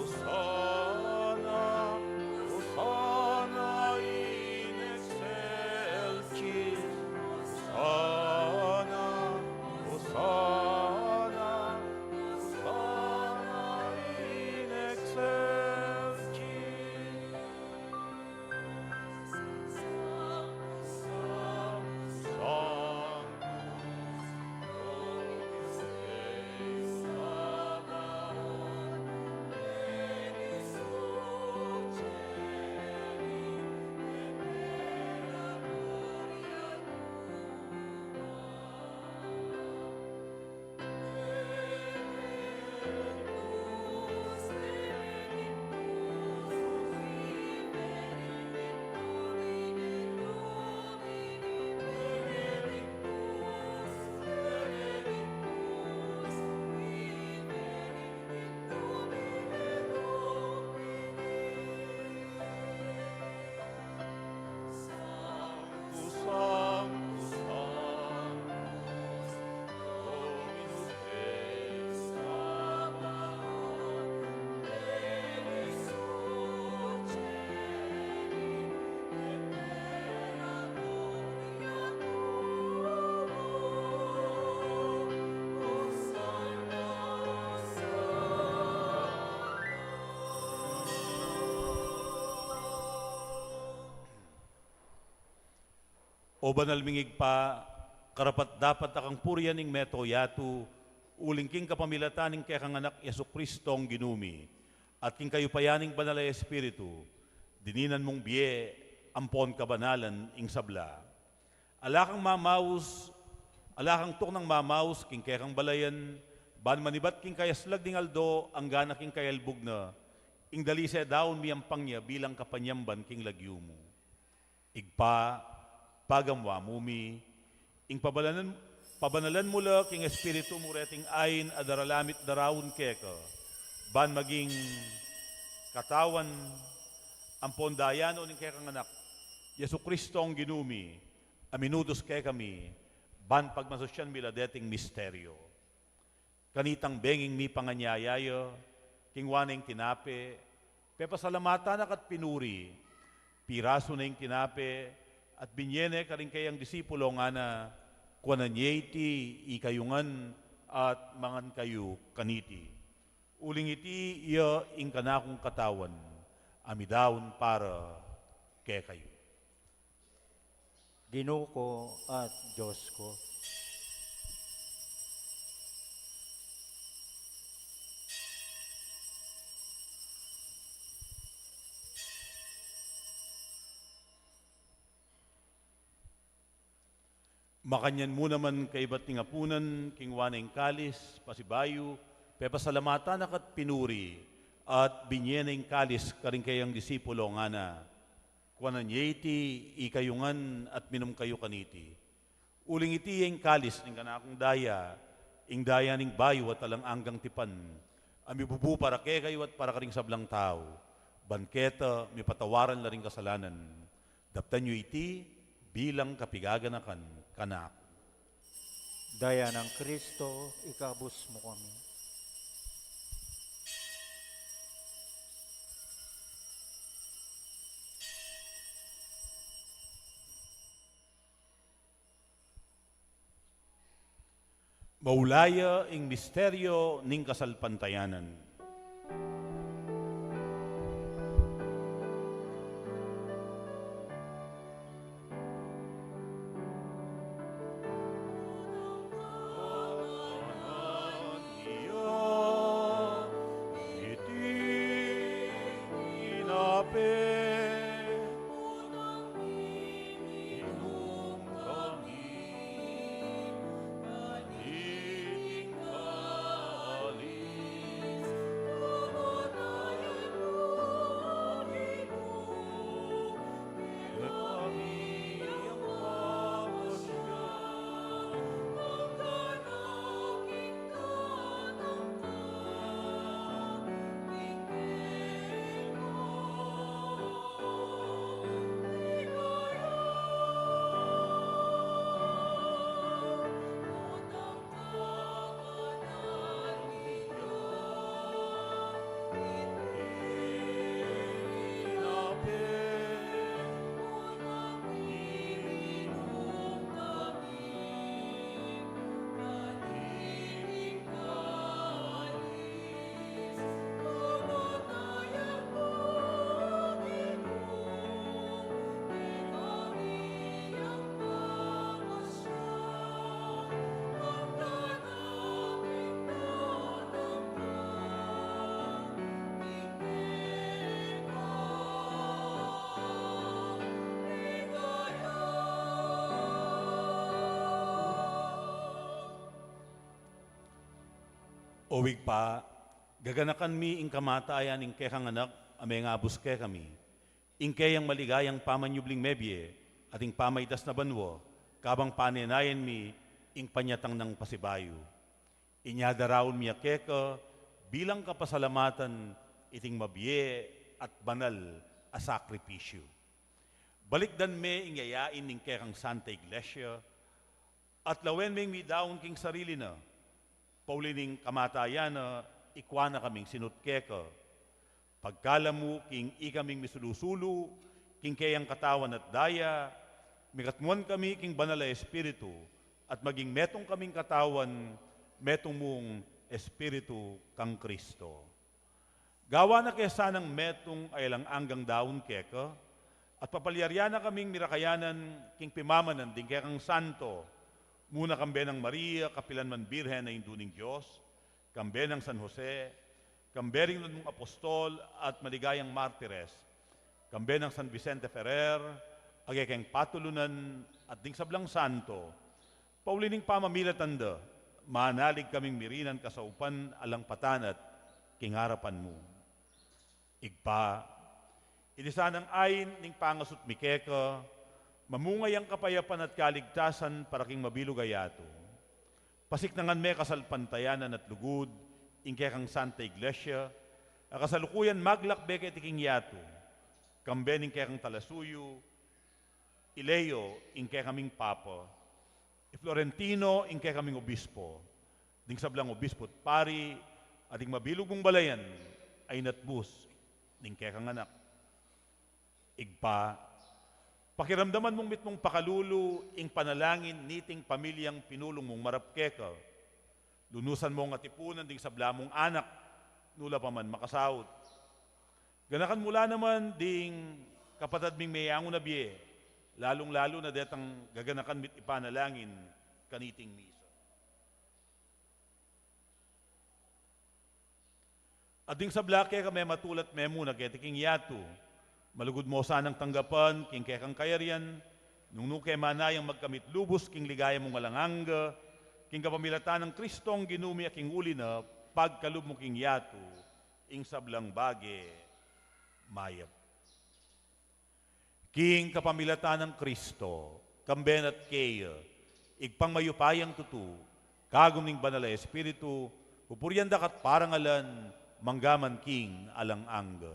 Hosanna, Hosanna in excelsis, Hosanna, Hosanna, Hosanna in excelsis. O banal ming Ibpa, karapat-dapat da kang purian ing mabilug a yatu, Uling king kapamilatan ning kekang Anak, Jesucristong Ginu mi, at king kayupayan ning Banal a Espiritu, dininan mung bie ampon kabanalan ing sabla. Ala kang mamaus, ala kang tuknang mamaus king kekang balayan, ban manibat king kayaslag ning aldo, anggana king kayalbug na, ing dalise daun mi ampang ya bilang kapanyamban king lagyu mu. Ibpa, pagamu-amu mi, ing pabanalan, pabanalan mu la king Espiritu mu reting ain a daralamit daraun keka, ban maging katawan ampon daya no ning kekang Anak, Jesucristong Ginu mi, a minudus kekami, ban pagmasusyan mi la deting misteryo. Kanitang benging mipanganyaya ya, kingwa ne ing tinape, pepasalamatan na ka't pinuri, pirasu ne ing tinape, at binie ne karing kayang disipulo ngana, kuanan ye iti ikayu ngan at mangan kayu kaniti. Uling iti ya ing kanakung katawan, a midaun para kekayu. Ginu ku at Dios ku. Makanyan mu naman kaybat ning apunan, kingwa ne ing kalis, pasibayu, pepasalamatan na ka't pinuri, at binie ne ing kalis karing kayang disipulo ngana, kuanan ye iti ikayu ngan at minum kayu kaniti. Uling iti ya ing kalis ning kanakung daya, ing daya ning bayu at alang anggang tipan, a mibubu para kekayu at para karing sablang tau, ban keta mipatawaran la ring kasalanan. Daptan yu iti bilang kapigaganakan kanaku. Daya nang Kristo, ikabus mu kami. Maulaya ing misteryo ning kasalpantayanan. O Ibpa, gaganakan mi ing kamatayan ning kekang Anak a mengabus kekami, ing keyang maligayang pamanyubling mebie, at ing pamaitas na banua, kabang panenayan mi ing panyatang nang pasibayu. Inya daraun mi ya keka bilang kapasalamatan iting mabie at banal a sakripisyu. Balikdan me ing yayain ning kekang Santa Iglesia, at lawen meng midaun king sarili na, pauli ning kamatayan na, ikua na kaming sinut keka. Pagkalub mu king ikaming misulu-sulu king keyang katawan at daya, mikatmuan kami king Banal a Espiritu, at maging metung kaming katawan, metung mung Espiritu kang Kristo. Gawan na ke sanang metung a alang anggang daun keka, at papalyarian na kaming mirakayanan king pimamanan ding kekang santo, Muna kambe nang Maria, kapilan man Birhen a Indu ning Dios, kambe nang San Jose, kambe ring nunung apostol at maligayang martires, kambe nang San Vicente Ferrer, a kekeng patulunan at ding sablang santo, pauli ning pamamilatan da, manalig kaming mirinan kasaupan alang patanat king arapan mu. Ibpa, iti sanang ain ning pangasut mi keka, mamunga yang kapayapan at kaligtasan para king mabilug a yatu. Pasiknangan me kasalpantayanan at lugud ing kekang Santa Iglesia, a kasalukuyan maglakbe keti king yatu, kambe ning kekang talasuyu, i Leo ing kekaming Papa, i Florentino ing kekaming Obispo, ding sablang Obispo at Pari, at ding mabilug mung balayan a inatbus ning kekang anak. Ibpa, pakiramdaman mung mitmung pakalulu ing panalangin niting pamilyang pinulung mung marap keka. Lunusan mung atipunan ding sabla mung anak, nu la pa man makasaut. Ganakan mu la naman ding kapatad ming meyangu na bie, lalung-lalu na detang gaganakan mit ipanalangin kaniting misa. At ding sabla keka mematulat memuna keti king yatu, malugud mu sanang tanggapan king kekang kayarian, nung nu ke manayang magkamit lubus king ligaya mung alang angga, king kapamilatan nang Kristong Ginu mi a king uli na, pagkalub mu king yatu ing sablang bage mayap. King kapamilatan nang Kristo, kambe na at keya, Ibpang mayupayang tutu, kagum ning Banal a Espiritu, pupurian da ka at parangalan, mangga man king alang angga.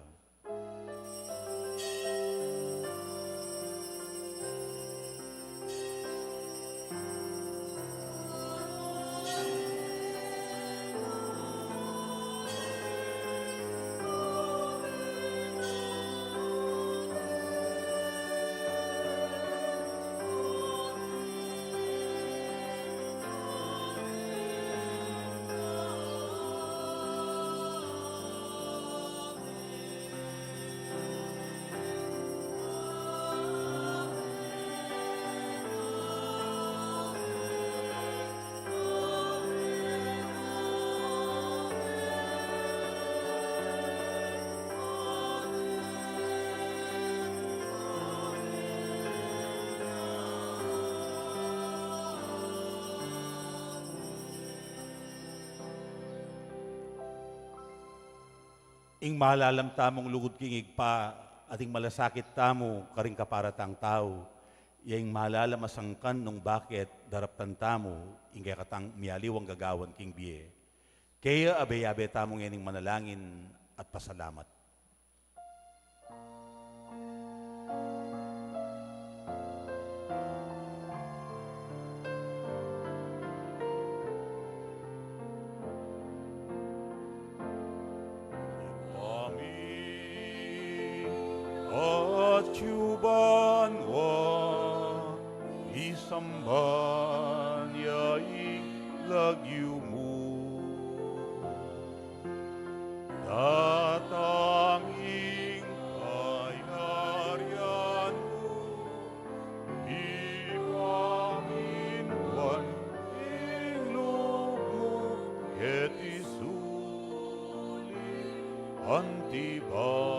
Ing malalam tamung lugud king Ibpa, at ing malasakit tamu karing kaparatang tau, ya ing malalam a sangkan nung bakit daraptan tamu ing kekatang mialiwang gagawan king bie. Kaya abe-abe tamu ngening manalangin at pasalamat. Amin. At yu banua, isamban ya ing lagyu mu. Datang ing kayarian mu, ipamintuan ing lub mu keti sulip anti banua.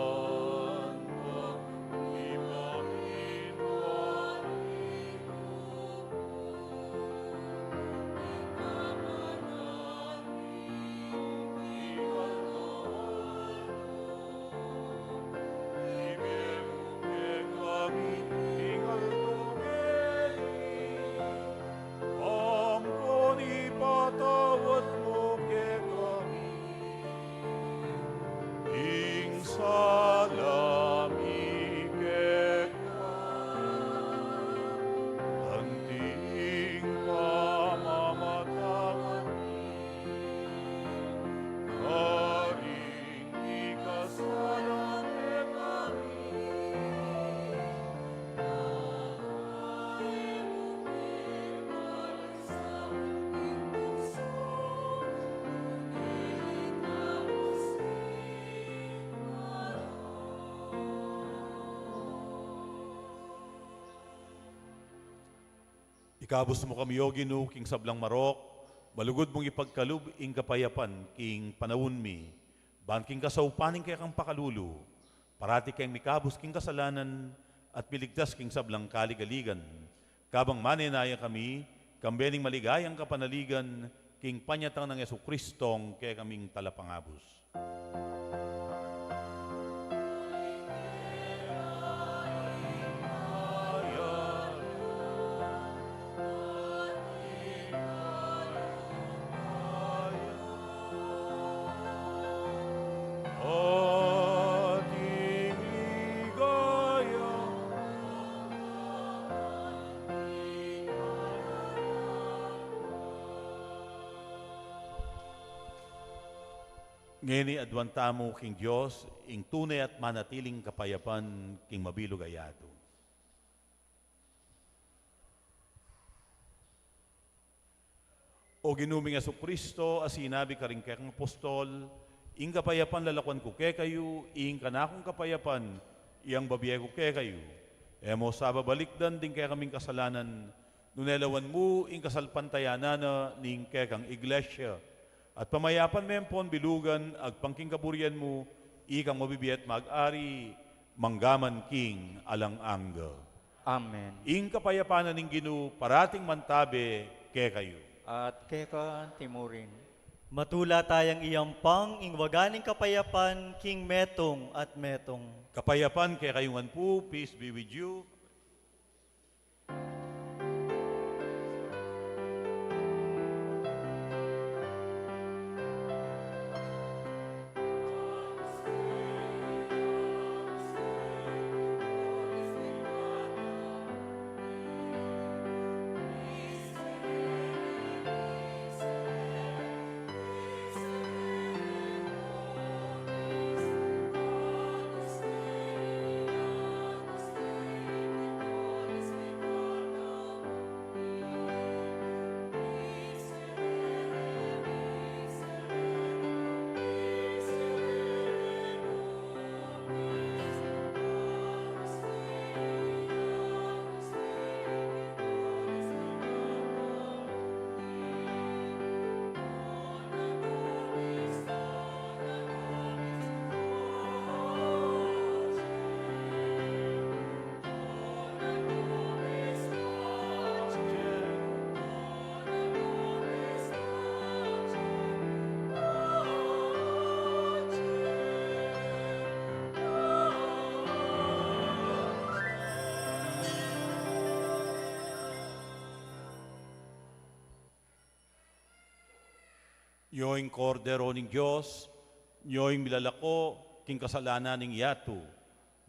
Ampon ipatawad mu kekami ing sala Ikabus mu kami, O Ginu, king sablang marok, malugud mung ipagkalub ing kapayapan king panaun mi, ban king kasaupan ning kekang pakalulu, parati keng mikabus king kasalanan at miligtas king sablang kaligaligan. Kabang manenaya kami, kambe ning maligayang kapanaligan, king panyatang nang Jesucristong kekaming Talapangabus. Ngeni aduan tamu king Dios, ing tune at manatiling kapayapan king mabilug a yatu. O Ginu ming Jesucristo, a sinabi karing kekang apostol, ing kapayapan lalakuan ku kekayu, ing kanakung kapayapan, iyang babie ku kekayu. E mu sa babalikdan ding kekaming kasalanan, nune lawan mu ing kasalpantayanan na ning kekang iglesia. At pamayapan me ampon bilugan, agpang king kaburian mu, ikang mabibie at mag-ari, mangga man king alang angga. Amen. Ing kapayapan na ning Ginu, parating mantabe kekayu. At keka anti mu rin. Matula tayang iyampang ing waga ning kapayapan king metung at metung. Kapayapan kekayu ngan pu, peace be with you. Nyo ing Kordero ning Dios, nyo ing milalako king kasalanan ning yatu.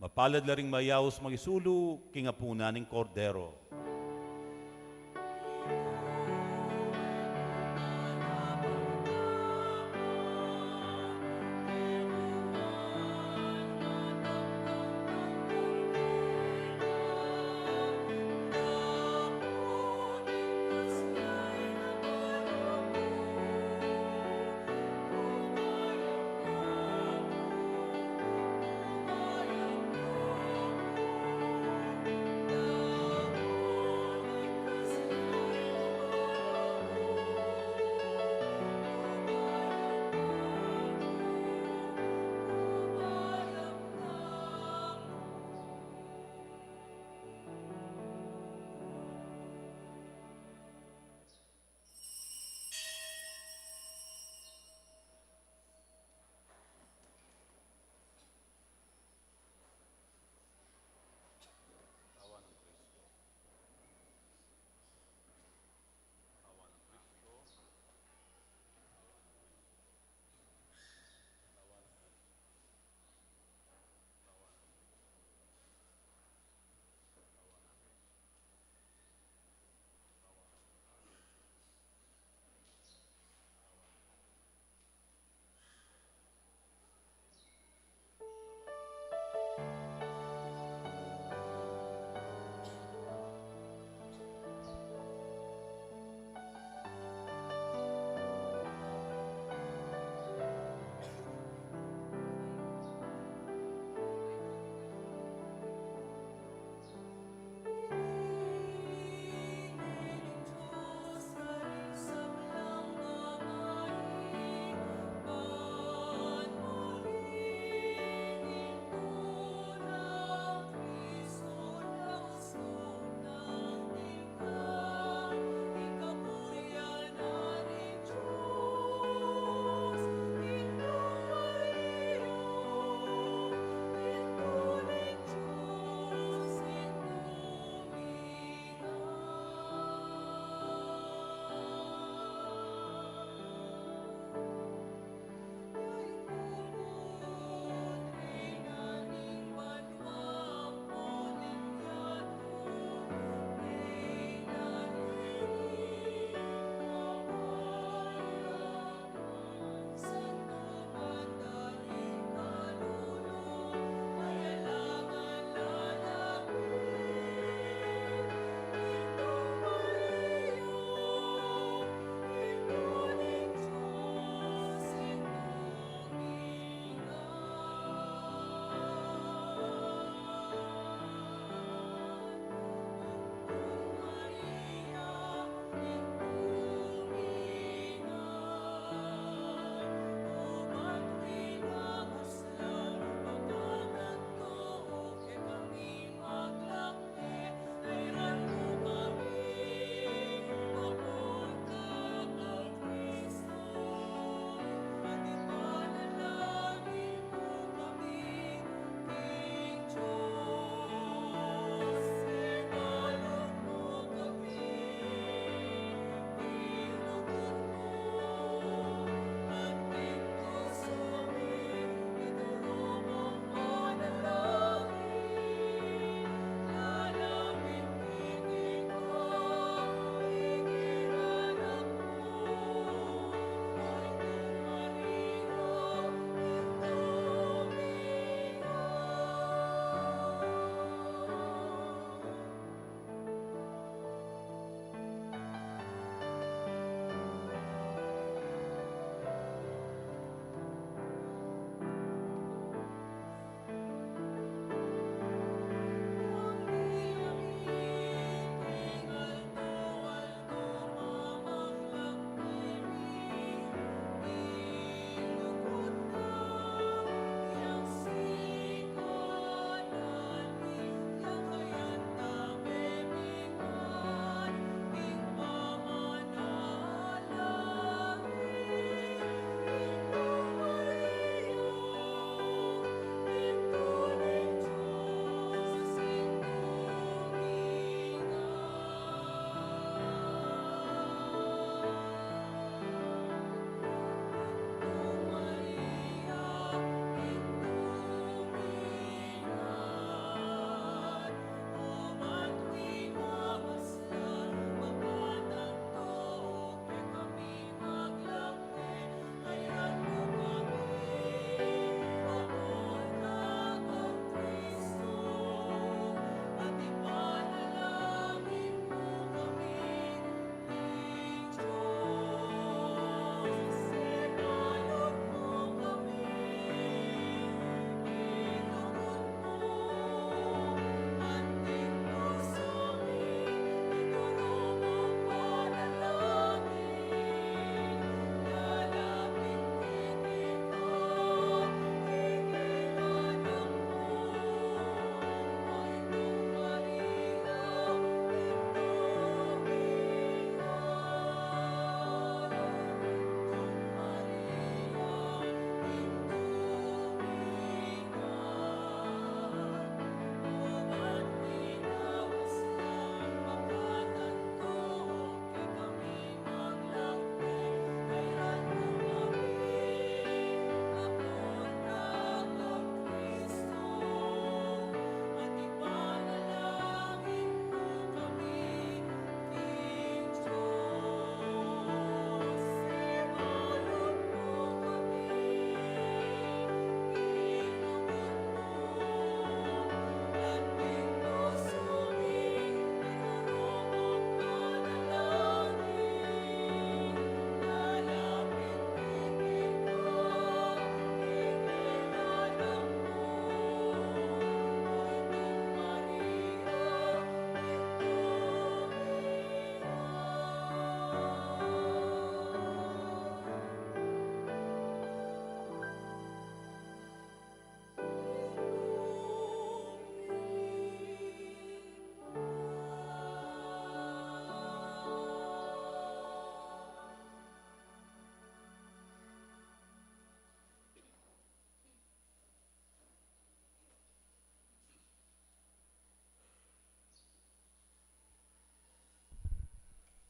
Mapalad la ring mayaus mangisulu king apunan ning Kordero.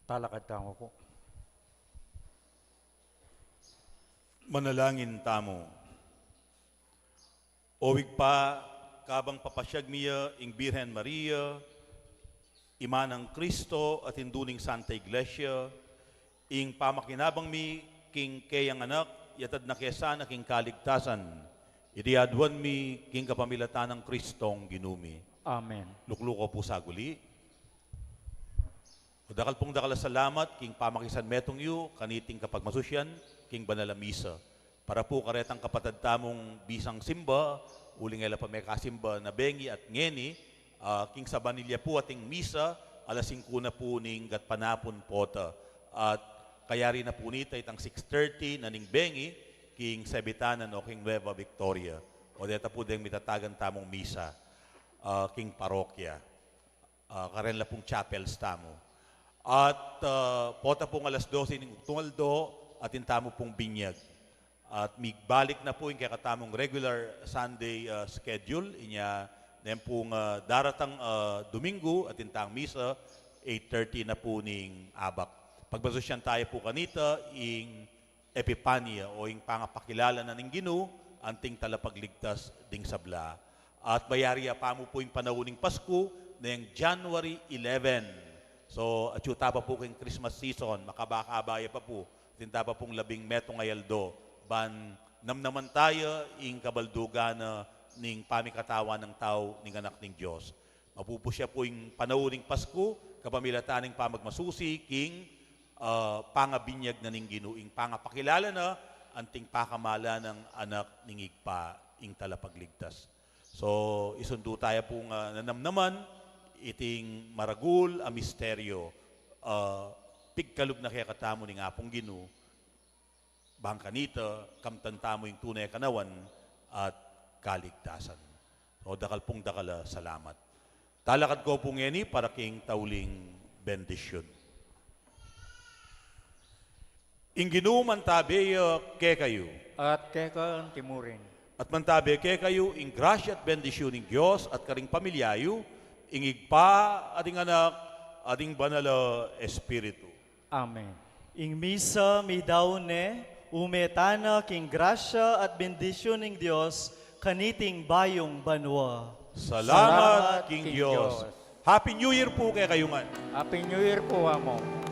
Talakad tamu pu. Manalangin tamu. O Ibpa, kabang papasyag mi ya ing Birhen Maria, Ima nang Kristo at Indu ning Santa Iglesia, ing pamakinabang mi king keyang Anak, yatad na ke sana king kaligtasan. Iti aduan mi king kapamilatan nang Kristong Ginu mi. Amen. Luklukan pu saguli. O dakal pung dakal a salamat king pamakisanmetung yu kaniting kapagmasusyan king banal a misa. Para pu karetang kapatad tamung bisang simba, uling e la pa mekasimba na bengi at ngeni, ah, king sabanilya pu ating misa, alas singku na pu ning gatpanapun pota. At kayari na pu nita itang six thirty na ning bengi, king Sebitanan o king Nueva Victoria. O deta pu deng mitatagan tamung misa, ah, king parokya. Ah, karen la pung chapels tamu. At, ah, pota pung alas dose ning uktung aldo, atin tamu pung binyag. At migbalik na pu ing kekatamung regular Sunday, ah, schedule, inya neng pung, ah, daratang, ah, Domingo, atin tang misa, eight thirty na pu ning abak. Pagmasusyan taya pu kanita, ing Epipania o ing pangapakilala na ning Ginu, anting talapagligtas ding sabla. At mayari ya pa mu pu ing panaun ning Pasku, neng January eleven. So, atyu ta pa pu king Christmas season, makabakaba ya pa pu, atin ta pa pung labing metung a aldo, ban namnaman taya ing kabaldugan na ning pamikatawan nang tau ning Anak ning Dios. Mapupus ya pu ing panaun ning Pasku, kapamilatan ning pamagmasusi, king, ah, pangabinyag na ning Ginu, ing pangapakilala na, anting pakamalan nang Anak ning Ibpa, ing Talapagligtas. So, isundu taya pung, ah, nanamnaman, iting maragul a misteryo, ah, pigkalub na kekatamu ning Apung Ginu, bang kanita, kamtan tamu ing tune kanawan at kaligtasan. So, dakal pung dakal a salamat. Talakad ko pu ngeni para king tauling bendisyun. Ing Ginu mantabe ya kekayu. At keka antimurin. At mantabe kekayu ing grasya at bendisyun ning Dios at karing pamilya yu, ing Ibpa, at ing Anak, at ing Banal a Espiritu. Amen. Ing misa midaun ne, ume tana king grasya at bendisyun ning Dios, kaniting bayung banua. Salamat king Dios. Happy New Year pu kekayu ngan. Happy New Year pu, Among.